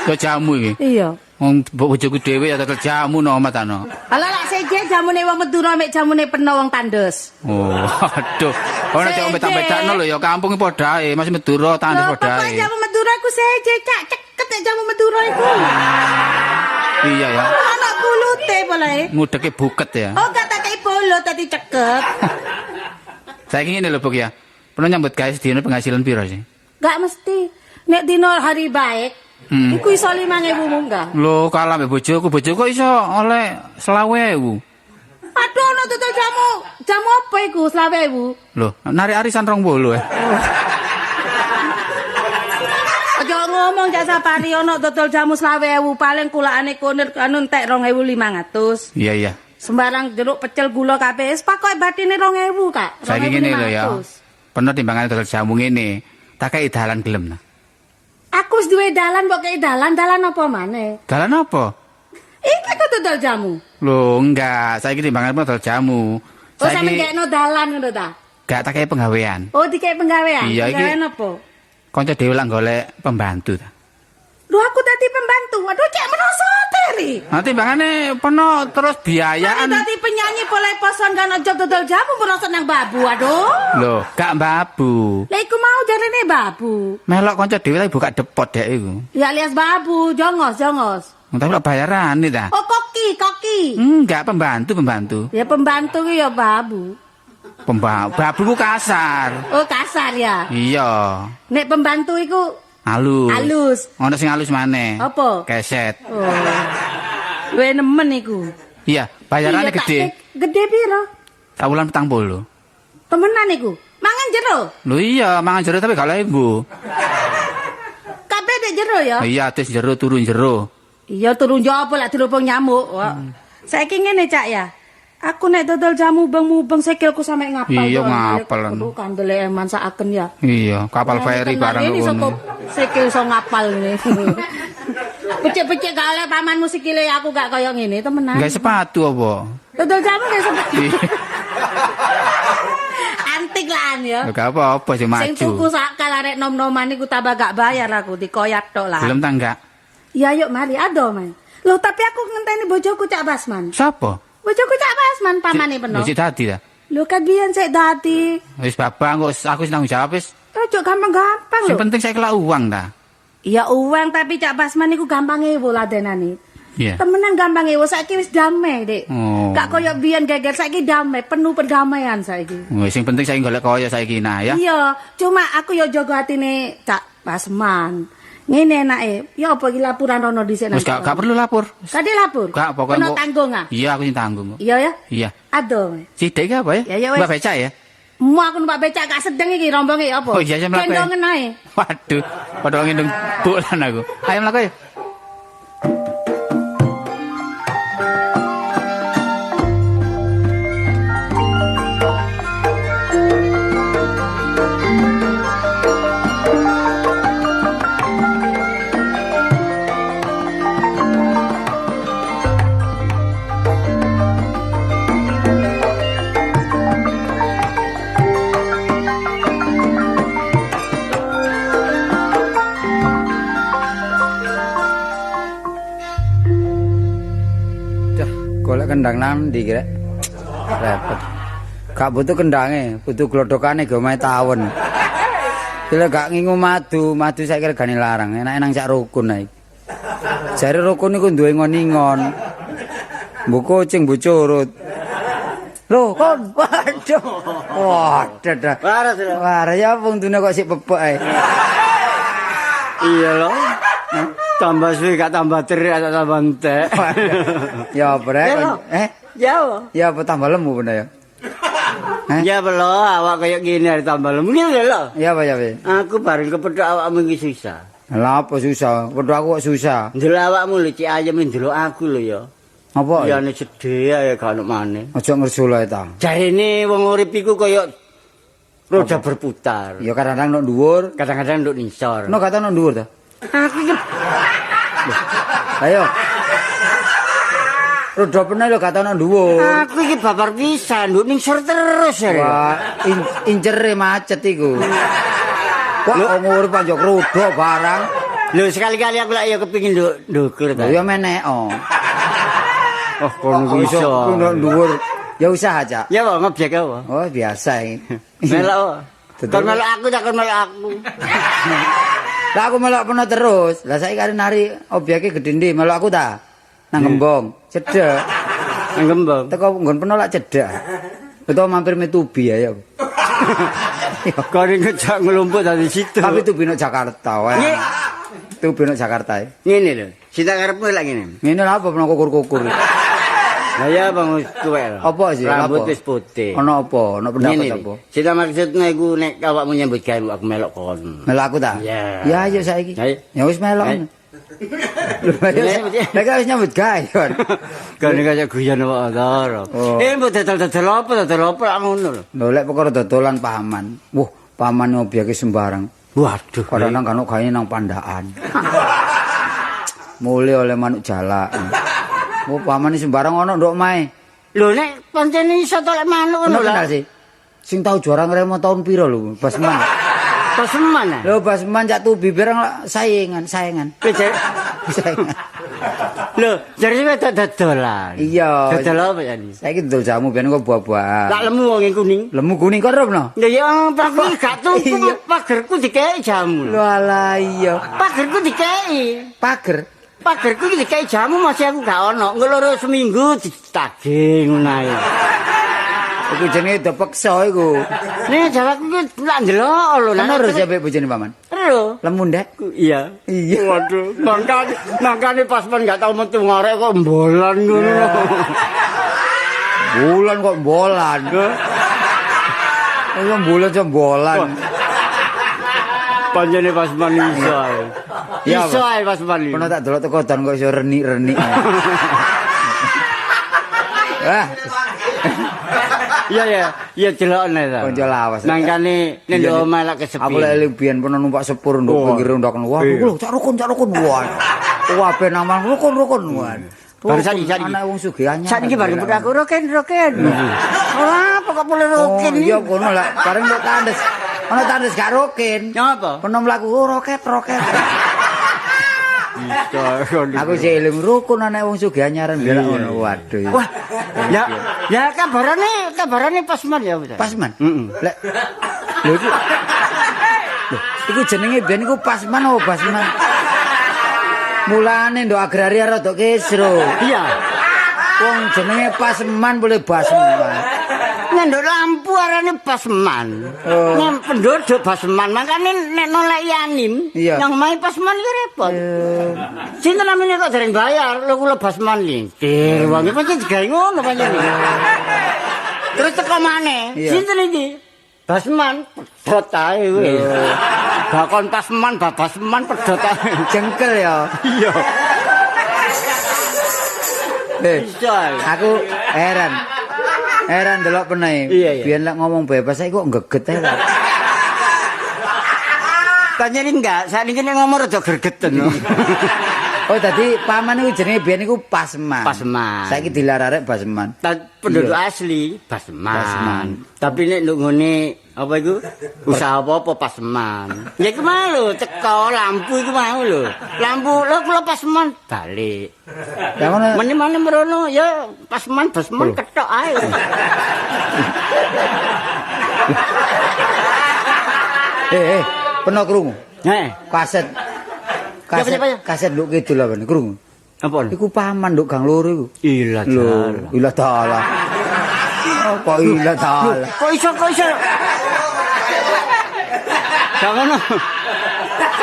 Speaker 1: Yo jamu iki.
Speaker 3: Iya.
Speaker 1: Wong bojoku dhewe ya dodol jamu no omat ana.
Speaker 3: Alah lak seje jamune wong Madura mek jamune peno wong Tandes.
Speaker 1: Oh, aduh. Ora cek beda-bedakno lho ya kampung iki padha ae, masih Madura Tandes padha ae.
Speaker 3: Pokoke jamu Madura iku seje, Cak, ceket nek jamu Madura iku.
Speaker 1: Iya ya.
Speaker 3: Ana kulute polae.
Speaker 1: Ngudeke buket ya.
Speaker 3: Oh, gak tak kei bolot tadi ceket.
Speaker 1: Saiki ngene lho, Buk ya. Pernah nyambut gawe sedina penghasilan piro sih?
Speaker 3: Gak mesti. Nek dino hari baik, iku iso 5.000 munggah.
Speaker 1: Lho, kalah mbek bojoku, bojoku iso oleh 25.000.
Speaker 3: Aduh, ono dodol jamu. Jamu apa iku 25.000?
Speaker 1: Lho, narik arisan 20 ya.
Speaker 3: Aja ngomong Cak Sapari ono dodol jamu 25.000, paling kulakane kunir anu entek 2.500.
Speaker 1: Iya iya.
Speaker 3: Sembarang jeruk pecel gula kabeh wis pakoke batine 2.000, Kak.
Speaker 1: Saiki ngene lho ya. Peno timbangane dodol jamu ngene, tak kei dalan gelem nah.
Speaker 3: Aku wis duwe dalan mbok kei dalan, dalan apa maneh?
Speaker 1: Dalan apa?
Speaker 3: Iki kok dodol jamu.
Speaker 1: Lho, enggak, saiki timbangane dodol jamu.
Speaker 3: Oh, sampe gekno dalan ngono ta?
Speaker 1: Gak tak kei penggawean.
Speaker 3: Oh, dikei penggawean.
Speaker 1: Iya, iki.
Speaker 3: Penggawean apa?
Speaker 1: Kanca dhewe lak golek pembantu ta.
Speaker 3: Lho, aku dadi pembantu. Waduh, cek merosot ri.
Speaker 1: Nah, timbangane peno terus biayaan.
Speaker 3: Dadi penyanyi boleh poson kan aja dodol jamu merosot nang babu. Aduh.
Speaker 1: Lho, gak babu.
Speaker 3: Lah iku mau jarene babu.
Speaker 1: Melok kanca dhewe lagi buka depot dek iku.
Speaker 3: Ya alias babu, jongos, jongos.
Speaker 1: Tapi lak bayarane ta.
Speaker 3: Oh, koki, koki.
Speaker 1: Enggak, pembantu, pembantu.
Speaker 3: Ya pembantu ku ya babu.
Speaker 1: Babu ku kasar.
Speaker 3: Oh, kasar ya.
Speaker 1: Iya.
Speaker 3: Nek pembantu iku
Speaker 1: halus.
Speaker 3: Halus.
Speaker 1: Ono sing halus maneh.
Speaker 3: Apa?
Speaker 1: Keset.
Speaker 3: Oh. Luwe nemen iku.
Speaker 1: Iya, bayarannya gede.
Speaker 3: Gede piro?
Speaker 1: Sawulan 40.
Speaker 3: Temenan iku. Mangan jero.
Speaker 1: Lho iya, mangan jero tapi gak lembu.
Speaker 3: Kabeh dek jero ya?
Speaker 1: Iya, tes jero turun jero.
Speaker 3: Iya, turun jero apa lak dirubung nyamuk. Saiki ngene, Cak ya. Aku nek dodol jamu mubeng-mubeng sikilku sampe ngapal.
Speaker 1: Iya, ngapal.
Speaker 3: Aduh, kandele eman sakaken ya.
Speaker 1: Iya, kapal feri barang ngono.
Speaker 3: Sikil iso ngapal ngene. Becik-becik gak oleh pamanmu sikile aku gak kaya ngene temenan.
Speaker 1: Gawe sepatu apa?
Speaker 3: Dodol jamu gawe sepatu. Antik lan ya.
Speaker 1: Gak apa-apa sing maju.
Speaker 3: Sing tuku sak arek nom-noman iku tambah gak bayar aku dikoyak tok lah.
Speaker 1: Gelem ta enggak?
Speaker 3: Ya yuk mari ado, Mas. Loh, tapi aku ngenteni bojoku Cak Basman.
Speaker 1: Sapa?
Speaker 3: Bojoku Cak Basman pamane peno.
Speaker 1: Lho sik dadi ta?
Speaker 3: Lho kan biyen sik dadi.
Speaker 1: Wis babang kok aku wis tanggung jawab wis.
Speaker 3: Ojo gampang-gampang lho.
Speaker 1: Sing penting saiki lak uang ta.
Speaker 3: Ya uang tapi Cak Basman iku gampang ewo ladenane.
Speaker 1: Iya.
Speaker 3: Temenan gampang ewo saiki wis damai, Dik.
Speaker 1: Oh.
Speaker 3: Gak koyo biyen geger saiki damai, penuh perdamaian saiki.
Speaker 1: Wis sing penting saiki golek kaya saiki nah ya.
Speaker 3: Iya, cuma aku yo jaga atine Cak Basman. Ngene enake. Ya apa iki laporan rono dhisik nang.
Speaker 1: Wis gak perlu lapor.
Speaker 3: Gak dilapor.
Speaker 1: Gak pokoke
Speaker 3: ono tanggung ah.
Speaker 1: Iya, aku sing tanggung kok.
Speaker 3: Iya ya?
Speaker 1: Iya.
Speaker 3: Aduh.
Speaker 1: Sithik iki apa ya?
Speaker 3: Ya wis.
Speaker 1: Mbak becak ya?
Speaker 3: Mu aku numpak becak gak sedeng iki rombonge apa?
Speaker 1: Oh iya, mlaku.
Speaker 3: Gendongen ae.
Speaker 1: Waduh, padha ngendong bulan aku. Ayo mlaku ya.
Speaker 6: Golek kendang nang ndi rek? Repot. Gak butuh kendange, butuh glodokane go omahe tawon. Bila gak ngingu madu, madu saiki regane larang, enake nang sak rukun ae. Jare rukun iku duwe ngon-ingon. Mbok kucing mbok curut. Lho, kon, waduh. Waduh.
Speaker 4: Waras lho.
Speaker 6: Waras ya wong dune kok sik pepek ae.
Speaker 4: Iya lho. Tambah suwe gak tambah terik atau tambah entek.
Speaker 6: Ya brek.
Speaker 4: Ya.
Speaker 6: Ya apa tambah lemu bener ya?
Speaker 4: Ya lho, awak kaya ngene arep tambah lemu ngene lho.
Speaker 6: Ya apa ya, Pi?
Speaker 4: Aku bareng kepethuk awakmu iki susah.
Speaker 6: Lha apa susah? Kepethuk aku kok susah.
Speaker 4: Ndelok awakmu lho cik ayem ndelok aku lho ya.
Speaker 6: Apa?
Speaker 4: Ya nek sedih ae gak ono maneh.
Speaker 6: Aja ngersula ta.
Speaker 4: Jarene wong urip iku kaya roda berputar.
Speaker 6: Ya kadang-kadang nduk dhuwur,
Speaker 4: kadang-kadang nduk ngisor.
Speaker 6: No kata nduk dhuwur ta?
Speaker 4: Aku iki
Speaker 6: ayo. Roda peneh lho gak tau dhuwur.
Speaker 4: Aku iki babar pisan nduk ningsor terus ya.
Speaker 6: Wah, incere macet iku. Wah, wong urip anjok roda barang.
Speaker 4: Lho sekali-kali aku lak ya kepengin nduk ndukur ta.
Speaker 6: Ya meneko.
Speaker 4: Oh, kono iso
Speaker 6: nduk dhuwur. Ya usaha, Cak.
Speaker 4: Ya apa ngobjek apa?
Speaker 6: Oh, biasa iki.
Speaker 4: Melok. Kon melok aku tak kon melok aku.
Speaker 6: Lah aku melok peno terus. Lah saiki kare nari obyeke gedhe ndi melok aku ta? Nang Gembong, cedhek.
Speaker 4: Nang Gembong.
Speaker 6: Teko nggon peno lak cedhek. Utawa mampir Metubi ya.
Speaker 4: Kok ngejak nglumpuk dari situ.
Speaker 6: Tapi tubi nang Jakarta wae. Tubi nang Jakarta.
Speaker 4: Ngene lho. Sing tak karepmu lak ngene.
Speaker 6: Ngene lha apa peno kukur-kukur.
Speaker 4: Lah ya bang tuwek lho.
Speaker 6: Apa sih?
Speaker 4: Rambut wis putih.
Speaker 6: Ono apa? Ono pendapat apa?
Speaker 4: Sing tak maksudne iku nek awakmu nyambut gawe aku melok kon.
Speaker 6: Melok aku ta? Ya ayo saiki. Ya wis melok. Lha wis nyambut gawe kon.
Speaker 4: Kon kaya guyon apa ta. Eh mbok dodol-dodol apa dodol apa lak ngono lho.
Speaker 6: Lho lek perkara dodolan paman. Wah, paman obyeke sembarang.
Speaker 4: Waduh.
Speaker 6: Kadang-kadang kan gawe nang pandaan. Mule oleh manuk jalak. Oh, paman sembarang ono nduk omahe.
Speaker 4: Lho nek pancen iso to lek manuk ngono
Speaker 6: lho. Sih. Sing tau juara ngremo tahun piro lho, Basman.
Speaker 4: Basman.
Speaker 6: Lho Basman cak tubi bareng saingan, saingan. Saingan.
Speaker 4: Lho, jare wedok dodolan.
Speaker 6: Iya.
Speaker 4: Dodol apa ya ni?
Speaker 6: Saiki dodol jamu ben kok buah-buahan.
Speaker 4: Lak lemu wong kuning.
Speaker 6: Lemu kuning kok rono.
Speaker 4: Lho ya aku gak tuku pagerku dikeki jamu.
Speaker 6: Lho alah iya.
Speaker 4: Pagerku dikeki.
Speaker 6: Pager.
Speaker 4: Pagerku iki dikeki jamu masih aku gak ono. Engko loro seminggu ditagih ngono ae.
Speaker 6: Iku jenenge dipeksa iku.
Speaker 4: Nek jawabku ku lak ndelok lho.
Speaker 6: Ana ro sampe bojone paman.
Speaker 4: Ero.
Speaker 6: Lemu ndek.
Speaker 4: Iya.
Speaker 6: Iya.
Speaker 4: Waduh, mangkane Pasman gak tau metu ngorek kok mbolan ngono.
Speaker 6: Bulan kok mbolan. Kok bulan kok mbolan.
Speaker 4: Panjene Pasman iso ae. Iso ae Pasman iki.
Speaker 6: Kono tak delok teko dan kok iso renik-renik. Wah.
Speaker 4: Iya ya, delokne ta.
Speaker 6: Kanca lawas.
Speaker 4: Mangkane nek ndok omah lak kesepian.
Speaker 6: Aku lek eling biyen pernah numpak sepur ndok pinggir ndok. Wah, lho cak rukun. Wah. Kabeh nang rukun. Wah.
Speaker 4: Baru saiki
Speaker 6: ana wong sugih anyar.
Speaker 4: Saiki baru pun aku roken. Ora apa kok boleh roken.
Speaker 6: Iya kono lak bareng ndok tandes. Ana tandes gak roken.
Speaker 4: Nyapa?
Speaker 6: Kono mlaku roket. Aku sih eling rukun ana wong sugih anyaran biyen ngono. Waduh.
Speaker 4: Wah. Ya kabarane Pasman ya.
Speaker 6: Pasman?
Speaker 4: Heeh.
Speaker 6: Lek lho iku. Lho, iku jenenge biyen iku Pasman apa Basman? Mulane ndok agraria rada kisro.
Speaker 4: Iya.
Speaker 6: Wong jenenge Pasman boleh Basman.
Speaker 4: Nek lampu arane Basman. Nek penduduk Basman, makane nek noleki anim, nang omahe Pasman iki repot. Sinten namine kok dereng bayar, lho kula Basman lintir. Wong iki pancen digawe ngono pancen. Terus teko maneh, sinten iki? Basman, pedhot ae wis. Bakon Pasman, Babasman pedhot ae.
Speaker 6: Jengkel ya.
Speaker 4: Iya.
Speaker 6: Aku heran. Heran delok penae. Biyen lek ngomong bebas saiki kok nggeget ae.
Speaker 4: Tanyane enggak, sakniki nek ngomong rada gregeten.
Speaker 6: Oh, tadi paman iku jenenge biyen iku Pasman.
Speaker 4: Pasman.
Speaker 6: Saiki dilararek Basman.
Speaker 4: Penduduk asli Basman. Tapi nek nduk ngene apa iku? Usaha apa-apa Pasman. Ya iku mau lho, teko lampu iku mau lho. Lampu lho kula Pasman balik.
Speaker 6: Ya ngono.
Speaker 4: Meneh-meneh mrono ya Pasman Basman kethok ae.
Speaker 6: Peno krungu.
Speaker 4: Heeh.
Speaker 6: Kaset. Kaset nduk kidul apa krungu?
Speaker 4: Apa?
Speaker 6: Iku paman nduk gang loro iku.
Speaker 4: Ilah dalah.
Speaker 6: Ilah dalah. Kok ilah dalah.
Speaker 4: Kok iso? Jangan.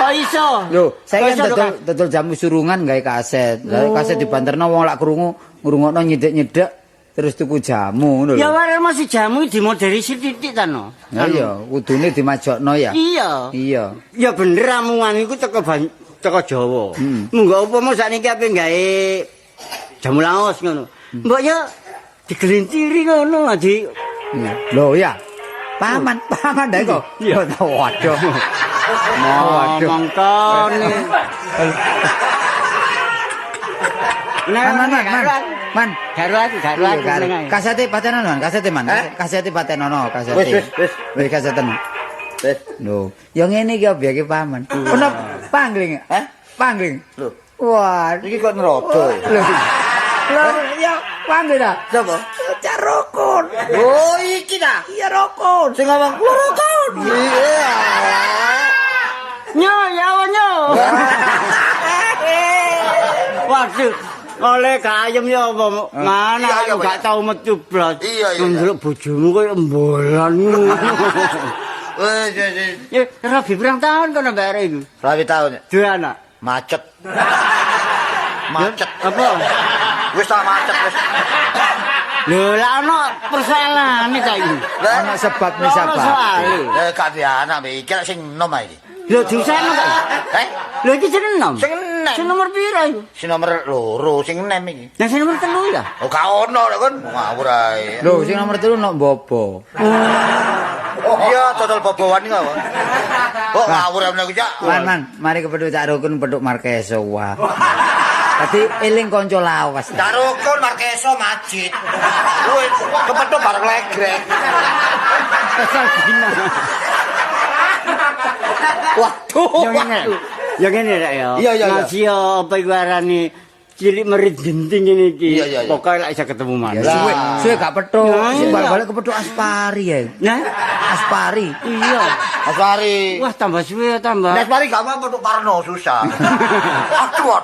Speaker 4: Kok iso?
Speaker 6: Lho, saya kan dodol jamu surungan gawe kaset. Gawe kaset dibanterno wong lak krungu, ngrungokno nyedek-nyedek terus tuku jamu ngono lho.
Speaker 4: Ya wae masih jamu dimoderisi titik ta no.
Speaker 6: Ya iya, kudune dimajokno ya.
Speaker 4: Iya.
Speaker 6: Iya.
Speaker 4: Ya bener ramuan iku teko Jawa. Munggo upama sakniki ape gawe jamu laos ngono. Mbok ya digelintiri ngono di.
Speaker 6: Lho ya. Paman ndak kok. Iya waduh.
Speaker 4: Ngomong kene.
Speaker 6: Man.
Speaker 4: Garu aku.
Speaker 6: Kasete patenono, kasete man. Kasete patenono, kasete. Wis kaseten. Wis. Lho, ya ngene iki obyeke paman. Ono pangling, eh? Pangling.
Speaker 2: Lho.
Speaker 6: Wah,
Speaker 2: iki kok nerodo.
Speaker 6: Lho. Lho, ya pangling ta?
Speaker 2: Sapa?
Speaker 6: Cak Rukun.
Speaker 2: Oh, iki ta?
Speaker 6: Iya Rukun.
Speaker 2: Sing ngomong kula Rukun. Iya.
Speaker 4: Nyo, ya nyo. Waduh. Oleh kayem ya apa? Mana aku gak tau metu blas. Ndelok bojomu koyo embolan ngono.
Speaker 2: Wis wis.
Speaker 4: Ya rabi pirang tahun kono mbak arek iku?
Speaker 2: Rabi tahun.
Speaker 4: Dua anak.
Speaker 2: Macet. Macet.
Speaker 4: Apa?
Speaker 2: Wis ta macet wis.
Speaker 4: Lho lah ono persoalane ta iki.
Speaker 6: Ono sebab misabab.
Speaker 2: Eh gak duwe anak iki lek sing enom ae iki.
Speaker 4: Lho diusahno ta?
Speaker 2: Eh?
Speaker 4: Lho iki sing enom.
Speaker 2: Sing enem.
Speaker 4: Sing nomor pira iku?
Speaker 2: Sing nomor 2, sing enem iki.
Speaker 4: Lah sing nomor 3 ya?
Speaker 2: Oh gak ono lho kon ngawur ae.
Speaker 6: Lho sing nomor 3 nok bobo.
Speaker 2: Iya, total boboan iki apa? Kok ngawur ae aku, Cak.
Speaker 6: Man, mari kepethuk Cak Rukun petuk Markeso wah. Dadi eling kanca lawas.
Speaker 2: Cak Rukun Markeso masjid. Kuwi kepethuk bareng legrek. Waduh.
Speaker 4: Ya ngene rek ya.
Speaker 2: Iya.
Speaker 4: Ngaji apa iku arane cilik merit genting ngene iki. Pokoke lek iso ketemu maneh.
Speaker 6: Suwe gak petuk. Sing balik kepethuk Aspari ya.
Speaker 4: Nah,
Speaker 6: Aspari.
Speaker 4: Iya.
Speaker 2: Aspari.
Speaker 4: Wah, tambah suwe tambah.
Speaker 2: Nek Aspari gak mau petuk Parno susah. Aduh.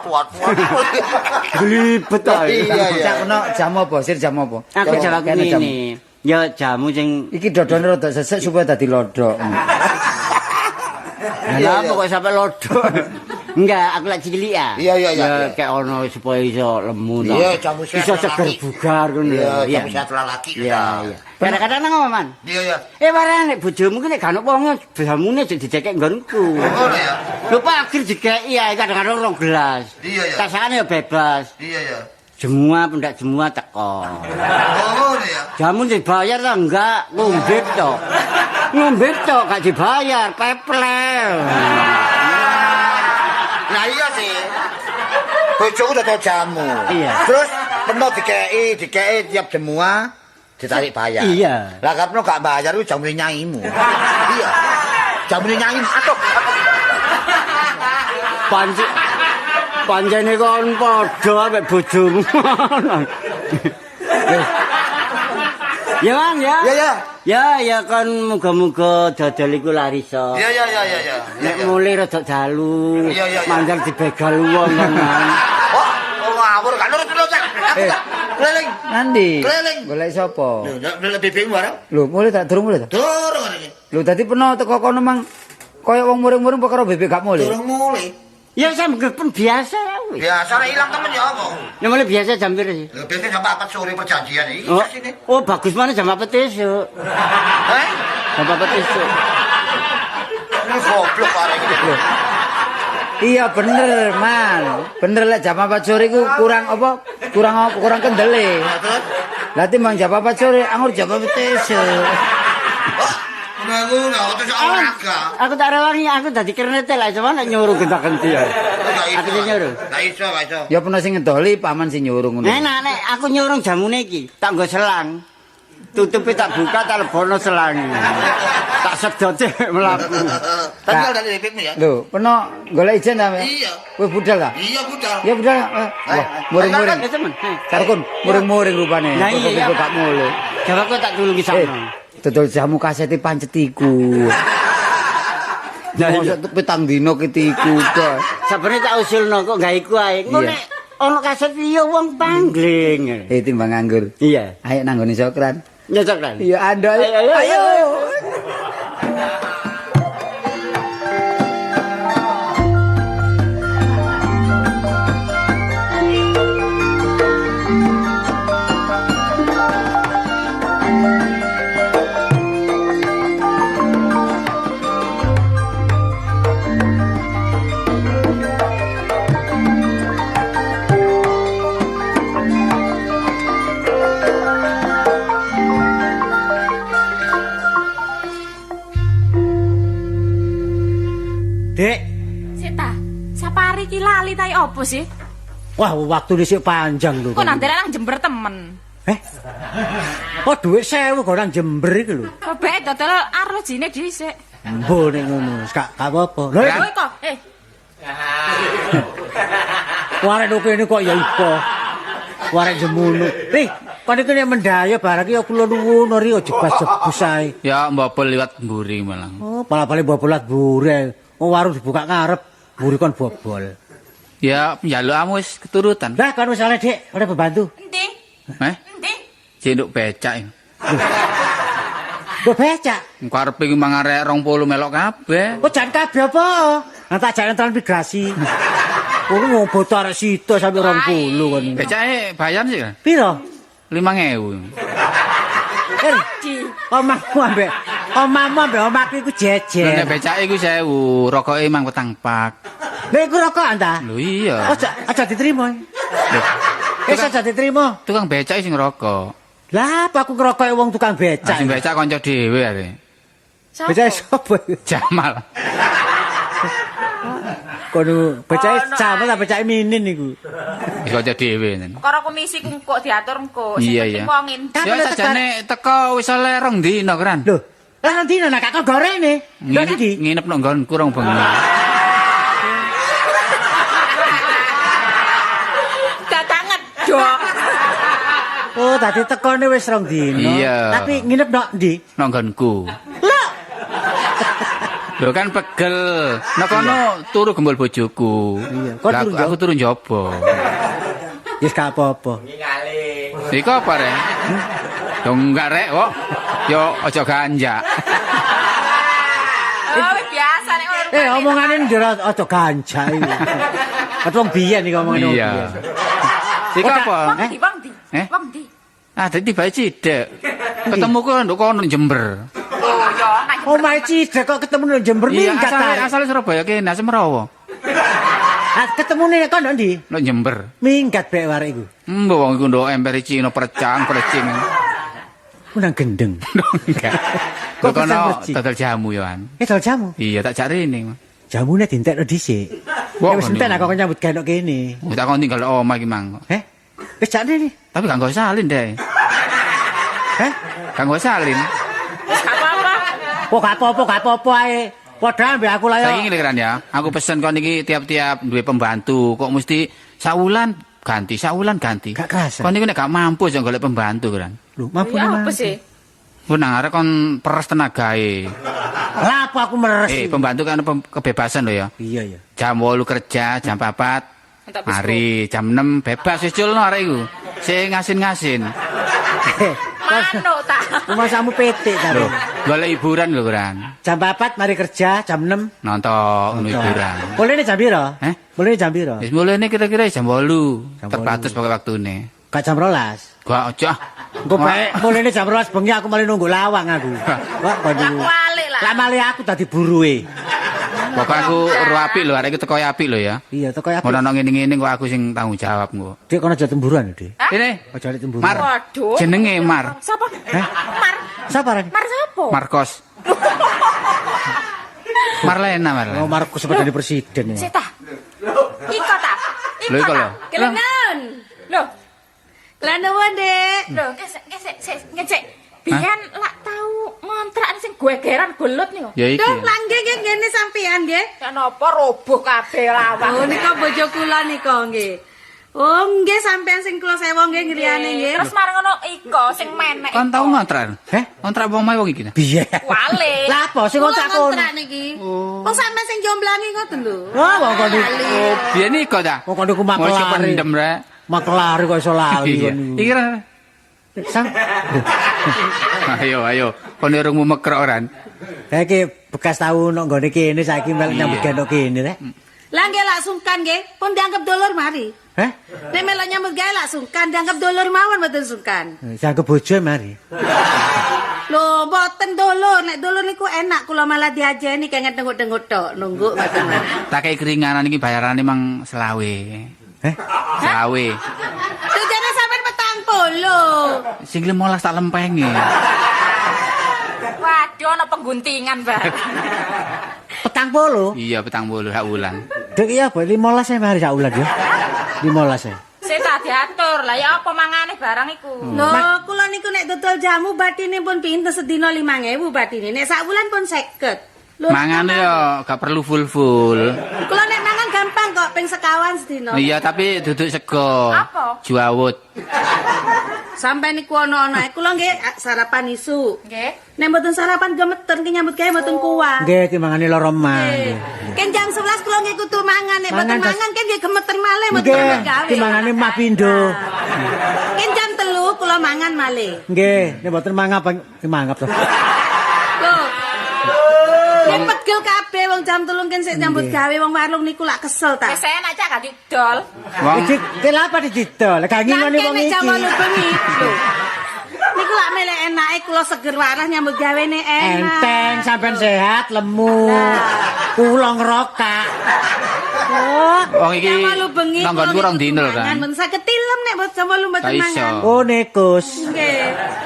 Speaker 4: Glibet ae.
Speaker 2: Iya.
Speaker 6: Cak ono jam apa? Sir jam apa?
Speaker 4: Aku jawab ngene. Ya jamu sing
Speaker 6: iki dodone rada sesek supaya dadi lodok.
Speaker 4: Lah apa kok sampe lodok? Enggak, aku lek cilik ya.
Speaker 2: Iya iya iya.
Speaker 4: Ya kek ono supaya iso lemu to.
Speaker 2: Iya, jamu sehat.
Speaker 4: Iso seger bugar ngono
Speaker 2: lho. Iya, jamu sehat lelaki.
Speaker 4: Iya, iya. Kadang-kadang nang Paman.
Speaker 2: Iya, iya.
Speaker 4: Warane bojomu ki nek gak ono wong jamune aja dicekek nggonku.
Speaker 2: Ngono ya.
Speaker 4: Lho Pak, dikeki ae kadang-kadang 2 gelas.
Speaker 2: Iya, iya.
Speaker 4: Tasane ya bebas.
Speaker 2: Iya, iya.
Speaker 4: Semua pendak semua teko.
Speaker 2: Oh, ya.
Speaker 4: Jamu dibayar ta enggak? Ngombe tok. Ngombe tok gak dibayar, peplel.
Speaker 2: Nah iya sih. Bojoku dodol jamu.
Speaker 4: Iya.
Speaker 2: Terus peno dikeki tiap semua ditarik bayar.
Speaker 4: Iya.
Speaker 2: Lah karepno gak bayar kuwi jamune nyaimu. Iya. Jamune nyaimu. Aduh.
Speaker 4: Pancene kon padha ambek bojomu. Ya, Bang, ya.
Speaker 2: Ya, ya.
Speaker 4: Ya, ya kon muga-muga dodol iku laris.
Speaker 2: Ya, ya, ya, ya, ya.
Speaker 4: Nek mulih rada dalu, mandar dibegal wong kan.
Speaker 2: Oh, ngawur gak nurut lho, Cak. Aku tak keliling.
Speaker 6: Nanti.
Speaker 2: Keliling.
Speaker 6: Golek sapa?
Speaker 2: Lho, golek bebekmu bareng.
Speaker 6: Lho, mulih tak durung mulih ta?
Speaker 2: Durung ngene iki.
Speaker 6: Lho, dadi peno teko kono mang kaya wong muring-muring perkara bebek gak mulih.
Speaker 2: Durung mulih.
Speaker 4: Ya sampe pun biasa wis.
Speaker 2: Biasa nek ilang temen ya apa?
Speaker 4: Ya mulai biasa jam piro sih?
Speaker 2: Lho biasa jam 4 sore perjanjian iki sini.
Speaker 4: Oh, bagus mana jam 4 esuk.
Speaker 2: Heh?
Speaker 4: Jam 4 esuk.
Speaker 2: Ini goblok arek iki.
Speaker 6: Iya bener, Man. Bener lek jam 4 sore iku kurang apa? Kurang kendele. Lah timbang jam 4 sore anggur jam 4 esuk.
Speaker 2: Aku nggak olahraga.
Speaker 4: Aku tak rewangi, aku dadi kernete lah, cuma nek nyuruh genta-genti ya. Aku sing nyuruh.
Speaker 2: Gak iso, gak iso.
Speaker 6: Ya pernah sing ngedoli, paman sing nyuruh ngono.
Speaker 4: Enak nek aku nyuruh jamune iki, tak nggo selang. Tutupe tak buka, tak lebono selang. Tak sedote mlaku.
Speaker 2: Tapi dari bebekmu ya.
Speaker 6: Lho, peno golek ijen ta?
Speaker 2: Iya.
Speaker 6: Kowe budal ta?
Speaker 2: Iya, budal.
Speaker 6: Ya budal. Wah, muring-muring. Sarkun, muring-muring rupane.
Speaker 4: Lah iya,
Speaker 6: gak mulih.
Speaker 4: Jawabku tak tulungi sakno.
Speaker 6: Dodol jamu kasete pancet iku. Lah mosok petang dina ketiku kok.
Speaker 4: Sabene tak usulno kok gawe iku ae. Engko nek ana kaset liya wong pangling.
Speaker 6: Timbang nganggur.
Speaker 4: Iya.
Speaker 6: Ayo nang nggone Sokran.
Speaker 4: Ya Sokran.
Speaker 6: Iya andol. Ayo.
Speaker 4: Dek.
Speaker 5: Sik ta. Sapari ki lali ta opo sih?
Speaker 4: Wah, waktu dhisik panjang lho.
Speaker 5: Kok nang nang Jember temen.
Speaker 4: Eh? Oh, dhuwit 1000 kok nang Jember iki lho.
Speaker 5: Kok bae dodol arlojine dhisik.
Speaker 4: Mbo nek ngono, gak apa-apa. Lho
Speaker 5: kok, eh.
Speaker 4: Warek kene kok ya ipo. Warek jemono. Eh, kon iki nek mendaya barang iki ya kula nuwun ri aja jebas-jebus ae.
Speaker 1: Ya mbobol liwat mburi malah.
Speaker 4: Oh, malah-malah mbobol liwat mburi. Oh, warung dibuka ngarep, mburi kon bobol.
Speaker 1: Ya, njalukamu wis keturutan.
Speaker 4: Lah, kon wis oleh, Dik, oleh pembantu.
Speaker 5: Endi?
Speaker 1: Heh?
Speaker 5: Endi?
Speaker 1: Cinduk becak.
Speaker 4: Lho becak?
Speaker 1: Karepe iki mang arek 20 melok kabeh.
Speaker 4: Oh, jan kabeh apa? Lah tak jalan transmigrasi. Kowe wong boto arek sito sampe 20 kon.
Speaker 1: Becake bayar sih kan?
Speaker 4: Piro?
Speaker 1: 5.000.
Speaker 4: Omahmu ambek omahku iku jejer.
Speaker 1: Nek becake iku 1.000, rokoke mang petang pak.
Speaker 4: Lha iku rokokan ta?
Speaker 1: Lho iya.
Speaker 4: Aja diterima.
Speaker 1: Lho.
Speaker 4: Wis aja diterima.
Speaker 1: Tukang becake sing ngerokok.
Speaker 4: Lah apa aku ngerokoke wong tukang becak?
Speaker 1: Sing becak kanca dhewe are.
Speaker 4: Becake sapa?
Speaker 1: Jamal.
Speaker 4: Kono becake Jamal ta becake Minin iku.
Speaker 1: Wis kanca dhewe nen.
Speaker 5: Perkara komisi ku engko diatur engko. Sing penting wong endi.
Speaker 1: Ya sajane teko wis oleh 2 dina, Kran.
Speaker 4: Lho, lah 2 dina nak kok gorene. Lho ndi?
Speaker 1: Nginep nang nggonku rong bengi.
Speaker 5: Dadak ngedok.
Speaker 4: Oh, tadi tekone wis 2 dina.
Speaker 1: Iya.
Speaker 4: Tapi nginep nang ndi?
Speaker 1: Nang nggonku.
Speaker 4: Lho.
Speaker 1: Lho kan pegel. Nek kono turu gembul bojoku.
Speaker 4: Iya. Kok turu
Speaker 1: aku turu njaba.
Speaker 4: Wis gak apa-apa.
Speaker 1: Iku apa, Rek? Yo enggak rek kok. Yo aja ganja.
Speaker 5: Oh, biasa nek ngono.
Speaker 4: Omongane ndek aja ganja iki. Ket wong biyen iki omongane wong biyen.
Speaker 1: Iki apa?
Speaker 5: Wong ndi? Wong ndi?
Speaker 1: Ah, dadi bae cidek. Ketemu ku nduk kono Jember.
Speaker 5: Oh, yo nang
Speaker 4: Omahe cidek kok ketemu nang Jember minggat ta.
Speaker 1: Asale Surabaya kene, asale Merawa.
Speaker 4: Ah, ketemune kok nduk ndi?
Speaker 1: Nduk Jember.
Speaker 4: Minggat bek warek iku.
Speaker 1: Mbok wong iku nduk emper Cina percang-percing.
Speaker 4: Ku nang gendeng.
Speaker 1: Enggak. Kok kono dodol jamu yo an.
Speaker 4: Dodol jamu?
Speaker 1: Iya, tak jak rene.
Speaker 4: Jamune dientekno dhisik. Wis entek aku nyambut gawe nok kene.
Speaker 1: Wis tak kon tinggal omah iki mang.
Speaker 4: Heh? Wis jak rene.
Speaker 1: Tapi gak nggo salin deh.
Speaker 4: Heh?
Speaker 1: Gak nggo salin.
Speaker 5: Wis gak apa-apa.
Speaker 4: Kok gak apa-apa, gak apa-apa ae. Padha ambek aku lah yo.
Speaker 1: Saiki ngene kan ya. Aku pesen kon iki tiap-tiap duwe pembantu, kok mesti sawulan ganti, sawulan ganti.
Speaker 4: Gak kerasa.
Speaker 1: Kon iki nek gak mampu aja golek pembantu kan.
Speaker 4: Lho, mampu
Speaker 5: apa sih?
Speaker 1: Ku nang arek kon peres tenagae.
Speaker 4: Lah apa aku meres?
Speaker 1: Pembantu kan kebebasan lho ya.
Speaker 4: Iya ya.
Speaker 1: Jam 8 kerja, jam 4 mari, jam 6 bebas wis culno arek iku. Sing ngasin-ngasin.
Speaker 5: Manuk ta.
Speaker 4: Rumasamu petik ta.
Speaker 1: Lho, golek hiburan lho, Kuran.
Speaker 4: Jam 4 mari kerja, jam 6
Speaker 1: nonton hiburan.
Speaker 4: Mulene jam piro?
Speaker 1: Heh?
Speaker 4: Mulene jam piro?
Speaker 1: Wis mulene kira-kira jam 8. Terbatas pokoke waktune.
Speaker 4: Gak jam 12.
Speaker 1: Gak aja.
Speaker 4: Engko bae mulene jam 12 bengi aku malah nunggu lawang aku. Wah, kon niku.
Speaker 5: Lah
Speaker 4: Lah malah aku dadi buruhe.
Speaker 1: Pokoke aku ro apik lho, arek iki teko apik lho ya.
Speaker 4: Iya, teko apik.
Speaker 1: Ora ono ngene-ngene kok aku sing tanggung jawab engko.
Speaker 4: Dik kono aja temburuan, Dik.
Speaker 1: Ini.
Speaker 4: Aja temburuan.
Speaker 1: Mar.
Speaker 5: Waduh.
Speaker 1: Jenenge Mar.
Speaker 5: Sapa?
Speaker 4: Hah?
Speaker 5: Mar.
Speaker 4: Sapa rek?
Speaker 5: Mar sapa?
Speaker 1: Marcos. Marlena, Marlena.
Speaker 4: Oh, Marcos sepedane presiden ya.
Speaker 5: Sik ta. Iko ta.
Speaker 1: Lho iko lho.
Speaker 3: Kelengan.
Speaker 5: Lho.
Speaker 3: Lah nuwun, Dik.
Speaker 5: Lho, ngecek. Biyen lak tau ngontrak sing gegeran gelut niku.
Speaker 1: Ya iki.
Speaker 3: Lho, lah nggih nggih ngene sampean nggih.
Speaker 5: Ya napa roboh kabeh lawang.
Speaker 3: Oh nika bojo kula nika nggih. Oh nggih sampean sing kula sewa nggih ngriyane nggih.
Speaker 5: Terus marang ngono iko sing menek.
Speaker 1: Kon tau ngontrak?
Speaker 4: Heh?
Speaker 1: Ngontrak wong mae wong iki ta?
Speaker 4: Piye?
Speaker 5: Wale.
Speaker 4: Lah apa sing
Speaker 3: Kula
Speaker 4: ngontrak kono?
Speaker 3: ngontrak niki. Wong sampean sing jomblangi ngoten lho.
Speaker 4: Oh, wong kono.
Speaker 1: Oh, biyen iko ta?
Speaker 4: Wong kono ku
Speaker 1: Wis
Speaker 4: makelari.
Speaker 1: kependem rek.
Speaker 4: Makelari kok iso lali
Speaker 1: Iya.
Speaker 4: kon niku.
Speaker 1: Iki ra.
Speaker 4: Sang.
Speaker 1: Ayo ayo, kon urungmu mekrok oran.
Speaker 4: Lah iki bekas tau nang nggone kene saiki melok nyambut gawe nang kene rek.
Speaker 3: Lah nggih lak sungkan nggih, pun dianggap dulur mari.
Speaker 4: Heh?
Speaker 3: Nek melok nyambut gawe lak sungkan, dianggap dulur mawon mboten sungkan.
Speaker 4: Dianggap bojo mari.
Speaker 3: Lho, mboten dulur, nek dulur niku enak kula malah diajeni kenging tenguk-tenguk tok, nunggu mboten.
Speaker 1: Tak kei keringanan iki bayarane mang selawe.
Speaker 4: Heh?
Speaker 1: Selawe.
Speaker 3: Tujane sampean 40.
Speaker 1: Sing 15 tak lempenge.
Speaker 5: Waduh ana pengguntingan, Mbak.
Speaker 4: 40?
Speaker 1: Iya, 40 sak wulan.
Speaker 4: Dek iya apa 15 e mari sak wulan ya. 15 e.
Speaker 5: Sik tak diatur. Lah ya apa mangane barang iku?
Speaker 3: Lho, kula niku nek dodol jamu batine pun pinten sedina 5.000 batine. Nek sak wulan pun 50. Lho,
Speaker 1: Mangane yo gak perlu full-full.
Speaker 3: Kula nek mangan gampang kok ping sekawan sedina.
Speaker 1: Iya, tapi duduk sego.
Speaker 5: Apa?
Speaker 1: Juawut.
Speaker 3: Sampai niku ana-ana. Kula nggih sarapan isuk.
Speaker 5: Nggih.
Speaker 3: Nek mboten sarapan gemeter ki nyambut gawe mboten kuat.
Speaker 4: Nggih, timbangane lara mah.
Speaker 3: Nggih. Ken jam 11 kula nggih kudu mangan, nek mboten
Speaker 4: Mangan,
Speaker 3: mangan ken nggih gemeter malih mboten
Speaker 4: Nggih,
Speaker 3: gawe.
Speaker 4: timbangane mah pindho.
Speaker 3: Ken jam 3 kula mangan malih.
Speaker 4: Nggih, nek mboten mangap mangap to.
Speaker 3: Lho. Nek pegel kabeh wong jam 3 ken sik nyambut gawe wong warung niku lak kesel ta.
Speaker 5: Wis enak cak gak didol.
Speaker 1: Wong
Speaker 4: Iki kenapa didol? Gak ngingoni
Speaker 3: Lah
Speaker 4: wong
Speaker 3: nek jam
Speaker 4: iki.
Speaker 3: 8 bengi. Lho. Niku lak melek enake kula seger waras nyambut gawene enak.
Speaker 4: Enteng sampean sehat, lemu. Kula ngerokak. Oh,
Speaker 1: wong iki
Speaker 3: Jam 8 bengi
Speaker 1: nanggonku rong dino
Speaker 3: mangan
Speaker 1: kan.
Speaker 3: mboten saged tilem nek jam 8 mboten
Speaker 1: Gak iso.
Speaker 3: mangan.
Speaker 4: oh nekus.
Speaker 3: Nggih.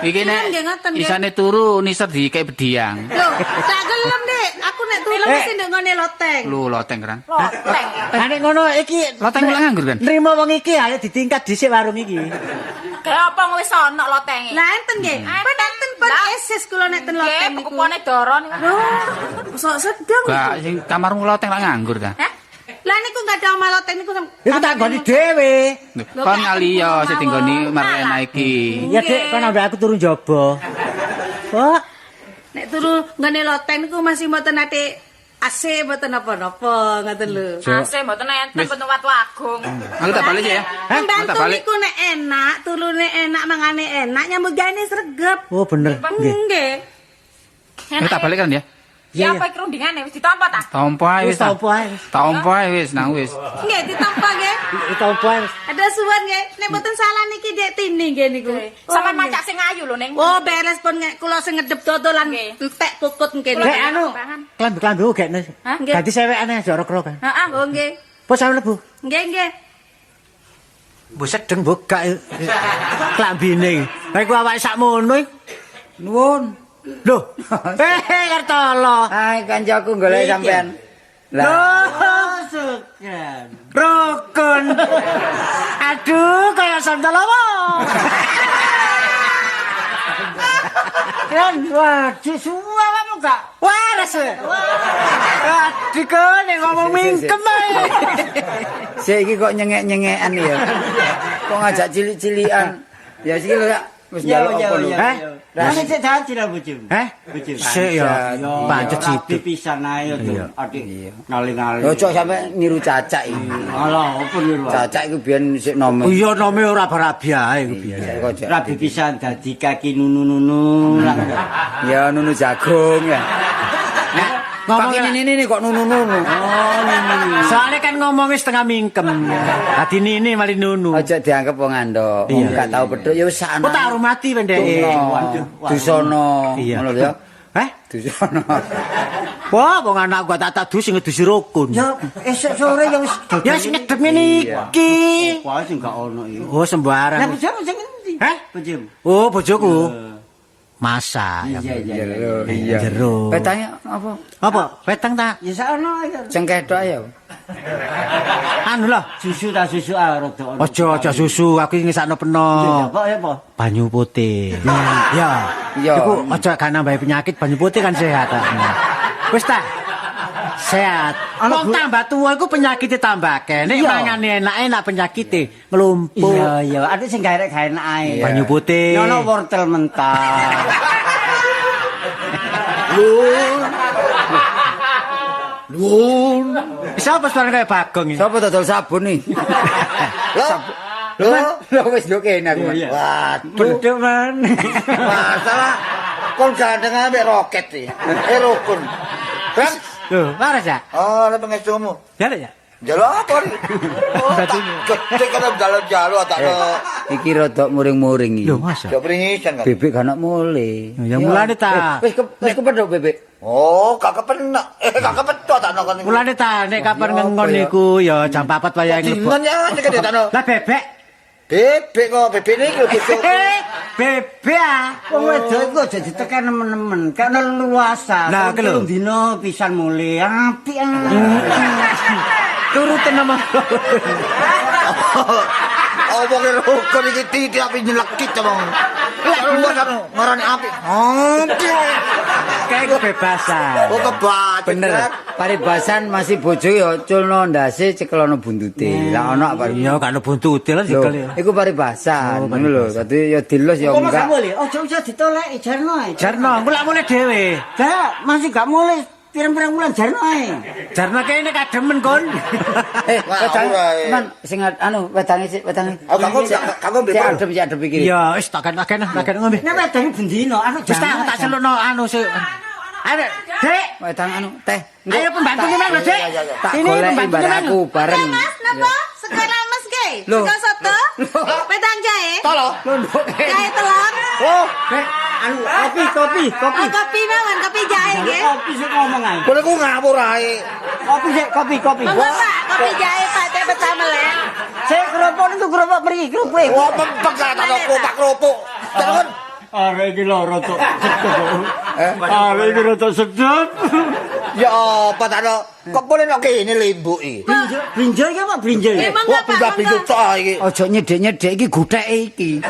Speaker 1: Iki nek
Speaker 3: Nggih ngoten nggih.
Speaker 1: isane turu nisor dikek bediang.
Speaker 3: Lho, tak gelem Dik. Aku nek turu mesti ndek ngone loteng.
Speaker 1: Lu loteng kan.
Speaker 5: Loteng.
Speaker 4: Lah nek ngono iki
Speaker 1: Loteng mulai nganggur kan?
Speaker 4: Nrimo wong iki ayo ditingkat dhisik warung iki.
Speaker 5: Kayak apa wis ana lotenge?
Speaker 3: Lah enten nggih. Pun enten pun esis kula nek ten loteng
Speaker 5: Nggih,
Speaker 3: niku.
Speaker 5: pekupone doro niku.
Speaker 3: Lho, sok sedeng.
Speaker 1: Gak sing kamarmu loteng lak nganggur ta.
Speaker 5: Hah?
Speaker 3: Lah niku gak ada omah loteng niku.
Speaker 4: Iku tak nggoni dhewe.
Speaker 1: Lho, Kon ngaliyo sing dinggoni Marlena iki.
Speaker 4: Ya Dik, kon ambek aku turu njaba. Kok
Speaker 3: Nek turu nggone loteng niku masih mboten nate AC mboten napa-napa ngoten lho.
Speaker 5: AC mboten enten mboten Watu Agung.
Speaker 1: Aku tak balik ya.
Speaker 3: Pembantu niku nek enak, turune enak, mangane enak, nyambut gawe sregep.
Speaker 4: Oh bener.
Speaker 3: Nggih.
Speaker 1: Aku tak balik kan ya.
Speaker 5: Ya apa iki rundingane wis ditampa ta?
Speaker 1: Tampa ae wis.
Speaker 4: Tampa ae.
Speaker 1: Tampa ae wis nang wis.
Speaker 3: Nggih ditampa nggih.
Speaker 4: Ditampa ae.
Speaker 3: Ada suwun nggih. Nek mboten salah niki Dek Tini nggih niku.
Speaker 5: Sampeyan macak sing ayu lho Ning.
Speaker 3: Oh beres pun nggih kula sing ngedep dodolan entek kukut nggih.
Speaker 4: Dek anu klambi-klambi gekne. Ganti sewekane aja rok-rok.
Speaker 3: Heeh, oh nggih.
Speaker 4: Pos sampe mlebu.
Speaker 3: Nggih nggih.
Speaker 4: Mbok sedeng mbok gak klambine. Lah iku awake sakmono iki.
Speaker 6: Nuwun.
Speaker 4: Loh, Kartolo.
Speaker 6: Hai kancaku golek sampean.
Speaker 4: Lah, sukren. Rukun. Aduh, kaya santolowo.
Speaker 7: Kan waduh suwe awakmu gak
Speaker 4: waras. Waduh kok nek ngomong mingkem ae.
Speaker 6: Sik iki kok nyengek-nyengekan ya. Kok ngajak cilik-cilikan. Ya iki lho wis njaluk apa lho?
Speaker 4: Heh?
Speaker 7: Lah sik dadi lah bojomu.
Speaker 4: Heh?
Speaker 7: Bojomu.
Speaker 4: Sik ya, pancet
Speaker 7: situ pisan ae yo, adik. Ngali-ngali.
Speaker 6: Ojo sampe niru cacak iki.
Speaker 7: Alah, opo niru?
Speaker 6: Cacak iku biyen sik nome.
Speaker 4: Iya, nome ora barabi ae iku biyen.
Speaker 7: Rabi pisan dadi kaki nunu-nunu.
Speaker 6: Ya nunu jagung ya.
Speaker 4: Ngomong
Speaker 6: ini kok nunu-nunu.
Speaker 4: Oh, nunu. Soalnya kan ngomongnya setengah mingkem. Dadi nini mali nunu.
Speaker 6: Aja dianggap wong andok. Wong gak tau pedhok ya wis sakno.
Speaker 4: Oh, tak hormati pendeke.
Speaker 6: Dusono. Ngono lho ya.
Speaker 4: Heh?
Speaker 6: Dusono.
Speaker 4: Wah, wong anak gua tak dus sing ngedusi rukun.
Speaker 7: Ya esuk sore ya wis.
Speaker 4: Ya sing ngedep ngene iki.
Speaker 7: Wah, sing gak ono iki.
Speaker 4: Oh, sembarang.
Speaker 7: Lah bojomu sing endi?
Speaker 4: Heh?
Speaker 7: Bojomu.
Speaker 4: Oh, bojoku. Masak.
Speaker 7: Iya,
Speaker 6: iya.
Speaker 4: Jero.
Speaker 6: Petangnya apa?
Speaker 4: Apa? Petang ta?
Speaker 7: Ya sakno ae.
Speaker 6: Cengkeh tok ya.
Speaker 4: Anu lho,
Speaker 7: susu ta susu ah rada ono.
Speaker 4: Aja aja susu, aku ngesakno peno.
Speaker 7: Apa ya apa?
Speaker 4: Banyu putih. Ya. Iku aja gak nambahi penyakit, banyu putih kan sehat. Wis ta? Sehat. Wong tambah tuwa iku penyakite tambah akeh. Nek mangane enak-enak penyakite nglumpuk.
Speaker 7: Iya, iya. Aduh sing gawe gawe enak ae.
Speaker 4: Banyu putih.
Speaker 7: Ono wortel mentah.
Speaker 6: Lun.
Speaker 4: Sapa suarane kaya Bagong iki?
Speaker 6: Sapa dodol sabun nih? Lho, lho wis yo kene aku. Waduh,
Speaker 7: bedhek man.
Speaker 2: Masalah kon gandeng ambek roket iki. Eh rukun. Kan?
Speaker 4: Lho, waras ya?
Speaker 2: Oh, lha pengestumu.
Speaker 4: Jaluk ya?
Speaker 2: Jaluk apa? Oh, gede kan jaluk-jaluk tak
Speaker 6: iki rodok muring-muring iki.
Speaker 4: Lho, masa?
Speaker 2: Jok pringisan kan.
Speaker 6: Bebek gak mule.
Speaker 4: Ya mulane ta.
Speaker 6: Wis kepethuk bebek.
Speaker 2: Oh, gak kepenak. Gak kepethuk tak nonton.
Speaker 4: Mulane ta nek kapan ngengon niku ya jam 4 wayahe
Speaker 2: nglebok. Dingon ya nek takno.
Speaker 4: Lah bebek.
Speaker 2: Bebek kok, bebek niki lho bojoku.
Speaker 4: Bebek ah.
Speaker 7: Wong wedok iku aja ditekan nemen-nemen, kena luasa.
Speaker 4: Lah
Speaker 7: lho dina pisan mule apik ah.
Speaker 4: Turuten nama.
Speaker 2: Omonge rukun iki titik api nyelekit omong. Lah luar ngarani apik. Apik.
Speaker 4: Kayak kebebasan.
Speaker 2: Oh kebacut.
Speaker 6: Bener. Paribasan masih bojo ya culno ndase cekelono buntute. Lah ono apa?
Speaker 4: Iya gak ono buntute lah cekel.
Speaker 6: Iku paribasan. Ngono lho. Dadi ya dilus ya enggak.
Speaker 7: Ojo usah ditoleki jarno ae.
Speaker 4: Jarno, engko lak mulih dhewe.
Speaker 7: Dak, masih gak mulih. Pirang-pirang wulan jarno ae.
Speaker 4: Jarno kene kademen kon.
Speaker 6: Wedang man sing anu wedange sik wedange.
Speaker 2: Aku gak ngombe.
Speaker 6: Sik adem iki.
Speaker 4: Ya wis tak kan ngombe.
Speaker 7: Nek wedange bendino anu
Speaker 4: wis tak celukno anu sik. Ayo, Dek.
Speaker 6: Wedang anu teh.
Speaker 4: Ayo pembantune mang lho, Dek.
Speaker 6: Tak goleki bareng aku bareng.
Speaker 3: Mas, napa? Sego lemes ge? Sego soto? Wedang jahe?
Speaker 2: Tolo.
Speaker 3: Jahe telur.
Speaker 2: Oh,
Speaker 7: Dek. Anu kopi.
Speaker 3: Oh, kopi mawon, kopi jahe nggih.
Speaker 7: Kopi sik ngomong ae.
Speaker 2: Kowe ku ngawur ae.
Speaker 7: Kopi sik, kopi.
Speaker 3: Monggo Pak, kopi jahe Pak, teh betah melek.
Speaker 7: Sik kerupuk niku kerupuk mriki, kerupuk.
Speaker 2: Wah, mempeng gak tak kerupuk. Terus
Speaker 7: arek iki loro tok sedep. Arek iki rada sedep.
Speaker 2: Ya apa ta no? Kok boleh nek kene limbuk iki.
Speaker 7: Blinjo iki apa blinjo iki?
Speaker 2: Wah, blinjo tok iki.
Speaker 6: Aja nyedhek-nyedhek iki gutheke iki.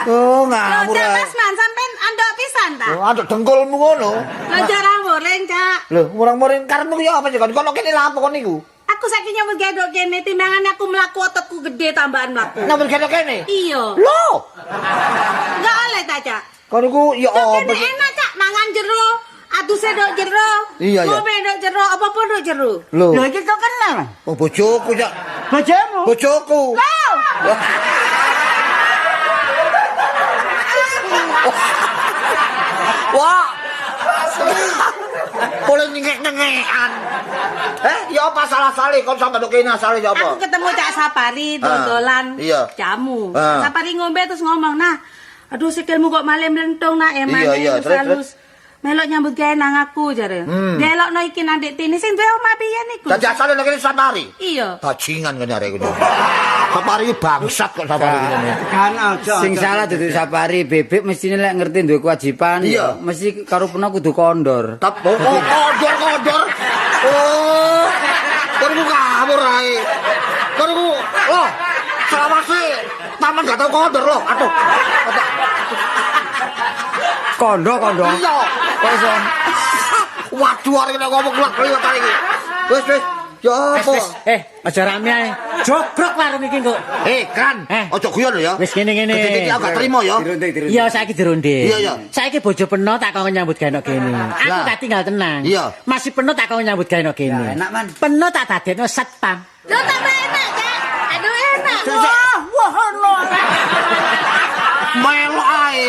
Speaker 2: Oh, ngawur.
Speaker 3: Lho, Mas Man, sampean andok pisan ta?
Speaker 2: Oh, andok dengkulmu ngono.
Speaker 3: Lho, jarang muring, Cak.
Speaker 2: Lho, murang-muring karepmu ya apa sih kon? Kono kene lha apa kon niku?
Speaker 3: Aku saiki nyambut gawe kene timbangane aku mlaku ototku gede tambahan mlaku.
Speaker 2: Nyambut gawe kene?
Speaker 3: Iya.
Speaker 2: Lho.
Speaker 3: Enggak oleh ta, Cak?
Speaker 2: Kon niku ya apa?
Speaker 3: Kene enak, Cak, mangan jero. Aduse nduk jero.
Speaker 2: Iya, iya.
Speaker 3: Ngombe nduk jero, apa-apa nduk jero.
Speaker 2: Lho.
Speaker 4: Lho iki kok kenal?
Speaker 2: Oh, bojoku, Cak.
Speaker 4: Bojomu?
Speaker 2: Bojoku.
Speaker 3: Lho.
Speaker 2: Wah. Boleh nyengek-nyengekan. Ya apa salah-salah kon sampe nduk kene asale ya apa?
Speaker 3: Aku ketemu Cak Sapari dodolan jamu. Sapari ngombe terus ngomong, "Nah, aduh sikilmu kok malah mlentung nak emane halus." Melok nyambut gawe nang aku jare. Delokno iki nang Dik Tini sing duwe omah piye niku.
Speaker 2: Dadi asale nang kene Sapari.
Speaker 3: Iya.
Speaker 2: Bajingan kene arek iku. Sapari bangsat kok Sapari ngene.
Speaker 7: Kan aja.
Speaker 6: Sing salah dudu Sapari, Bebek mestine lek ngerti duwe kewajiban, mesti karo peno kudu kondor.
Speaker 2: Tep kondor-kondor. Oh. Kon ku kabur ae. Kon ku loh, selawase taman gak tau kondor loh. Aduh.
Speaker 6: Kondo.
Speaker 2: Iya.
Speaker 6: Kok iso?
Speaker 2: Waduh arek nek ngomong lak kliwat arek iki. Wis wis. Ya apa?
Speaker 4: Aja rame ae. Jogrok warung iki kok.
Speaker 2: Kran, aja guyon lho ya.
Speaker 4: Wis ngene-ngene.
Speaker 2: Iki aku gak terima ya.
Speaker 6: Dirunding.
Speaker 4: Iya, saiki dirunding.
Speaker 2: Iya, iya.
Speaker 4: Saiki bojo peno tak kongkon nyambut gawe nok kene. Aku tak tinggal tenang.
Speaker 2: Iya.
Speaker 4: Masih peno tak kongkon nyambut gawe nok kene.
Speaker 6: Ya, enak, Man.
Speaker 4: Peno tak dadekno satpam.
Speaker 3: Lho tambah enak, Cak. Aduh enak.
Speaker 2: Wah,
Speaker 4: wah ono.
Speaker 2: Melok ae.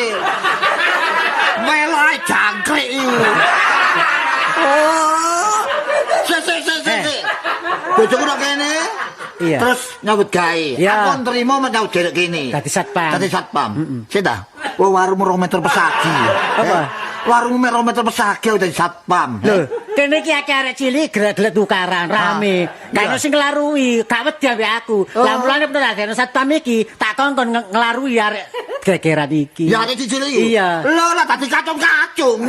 Speaker 2: Melok ae jangkrik iki. Oh. Sik. Bojoku nang kene.
Speaker 4: Iya.
Speaker 2: Terus nyambut gawe.
Speaker 4: Iya.
Speaker 2: Aku nrimo nyambut gawe kene.
Speaker 4: Dadi satpam.
Speaker 2: Dadi satpam. Sik ta. Wong warung 2 meter pesagi.
Speaker 4: Apa?
Speaker 2: Warung 2 meter pesagi dadi satpam.
Speaker 4: Lho, kene iki akeh arek cilik gerak-gerak tukaran rame. Gak ono sing nglarui, gak wedi ambek aku. Lah mulane peno dadekno satpam iki, tak kongkon nglarui arek gegeran iki.
Speaker 2: Ya arek cilik iki.
Speaker 4: Iya.
Speaker 2: Lho lah dadi kacung-kacung.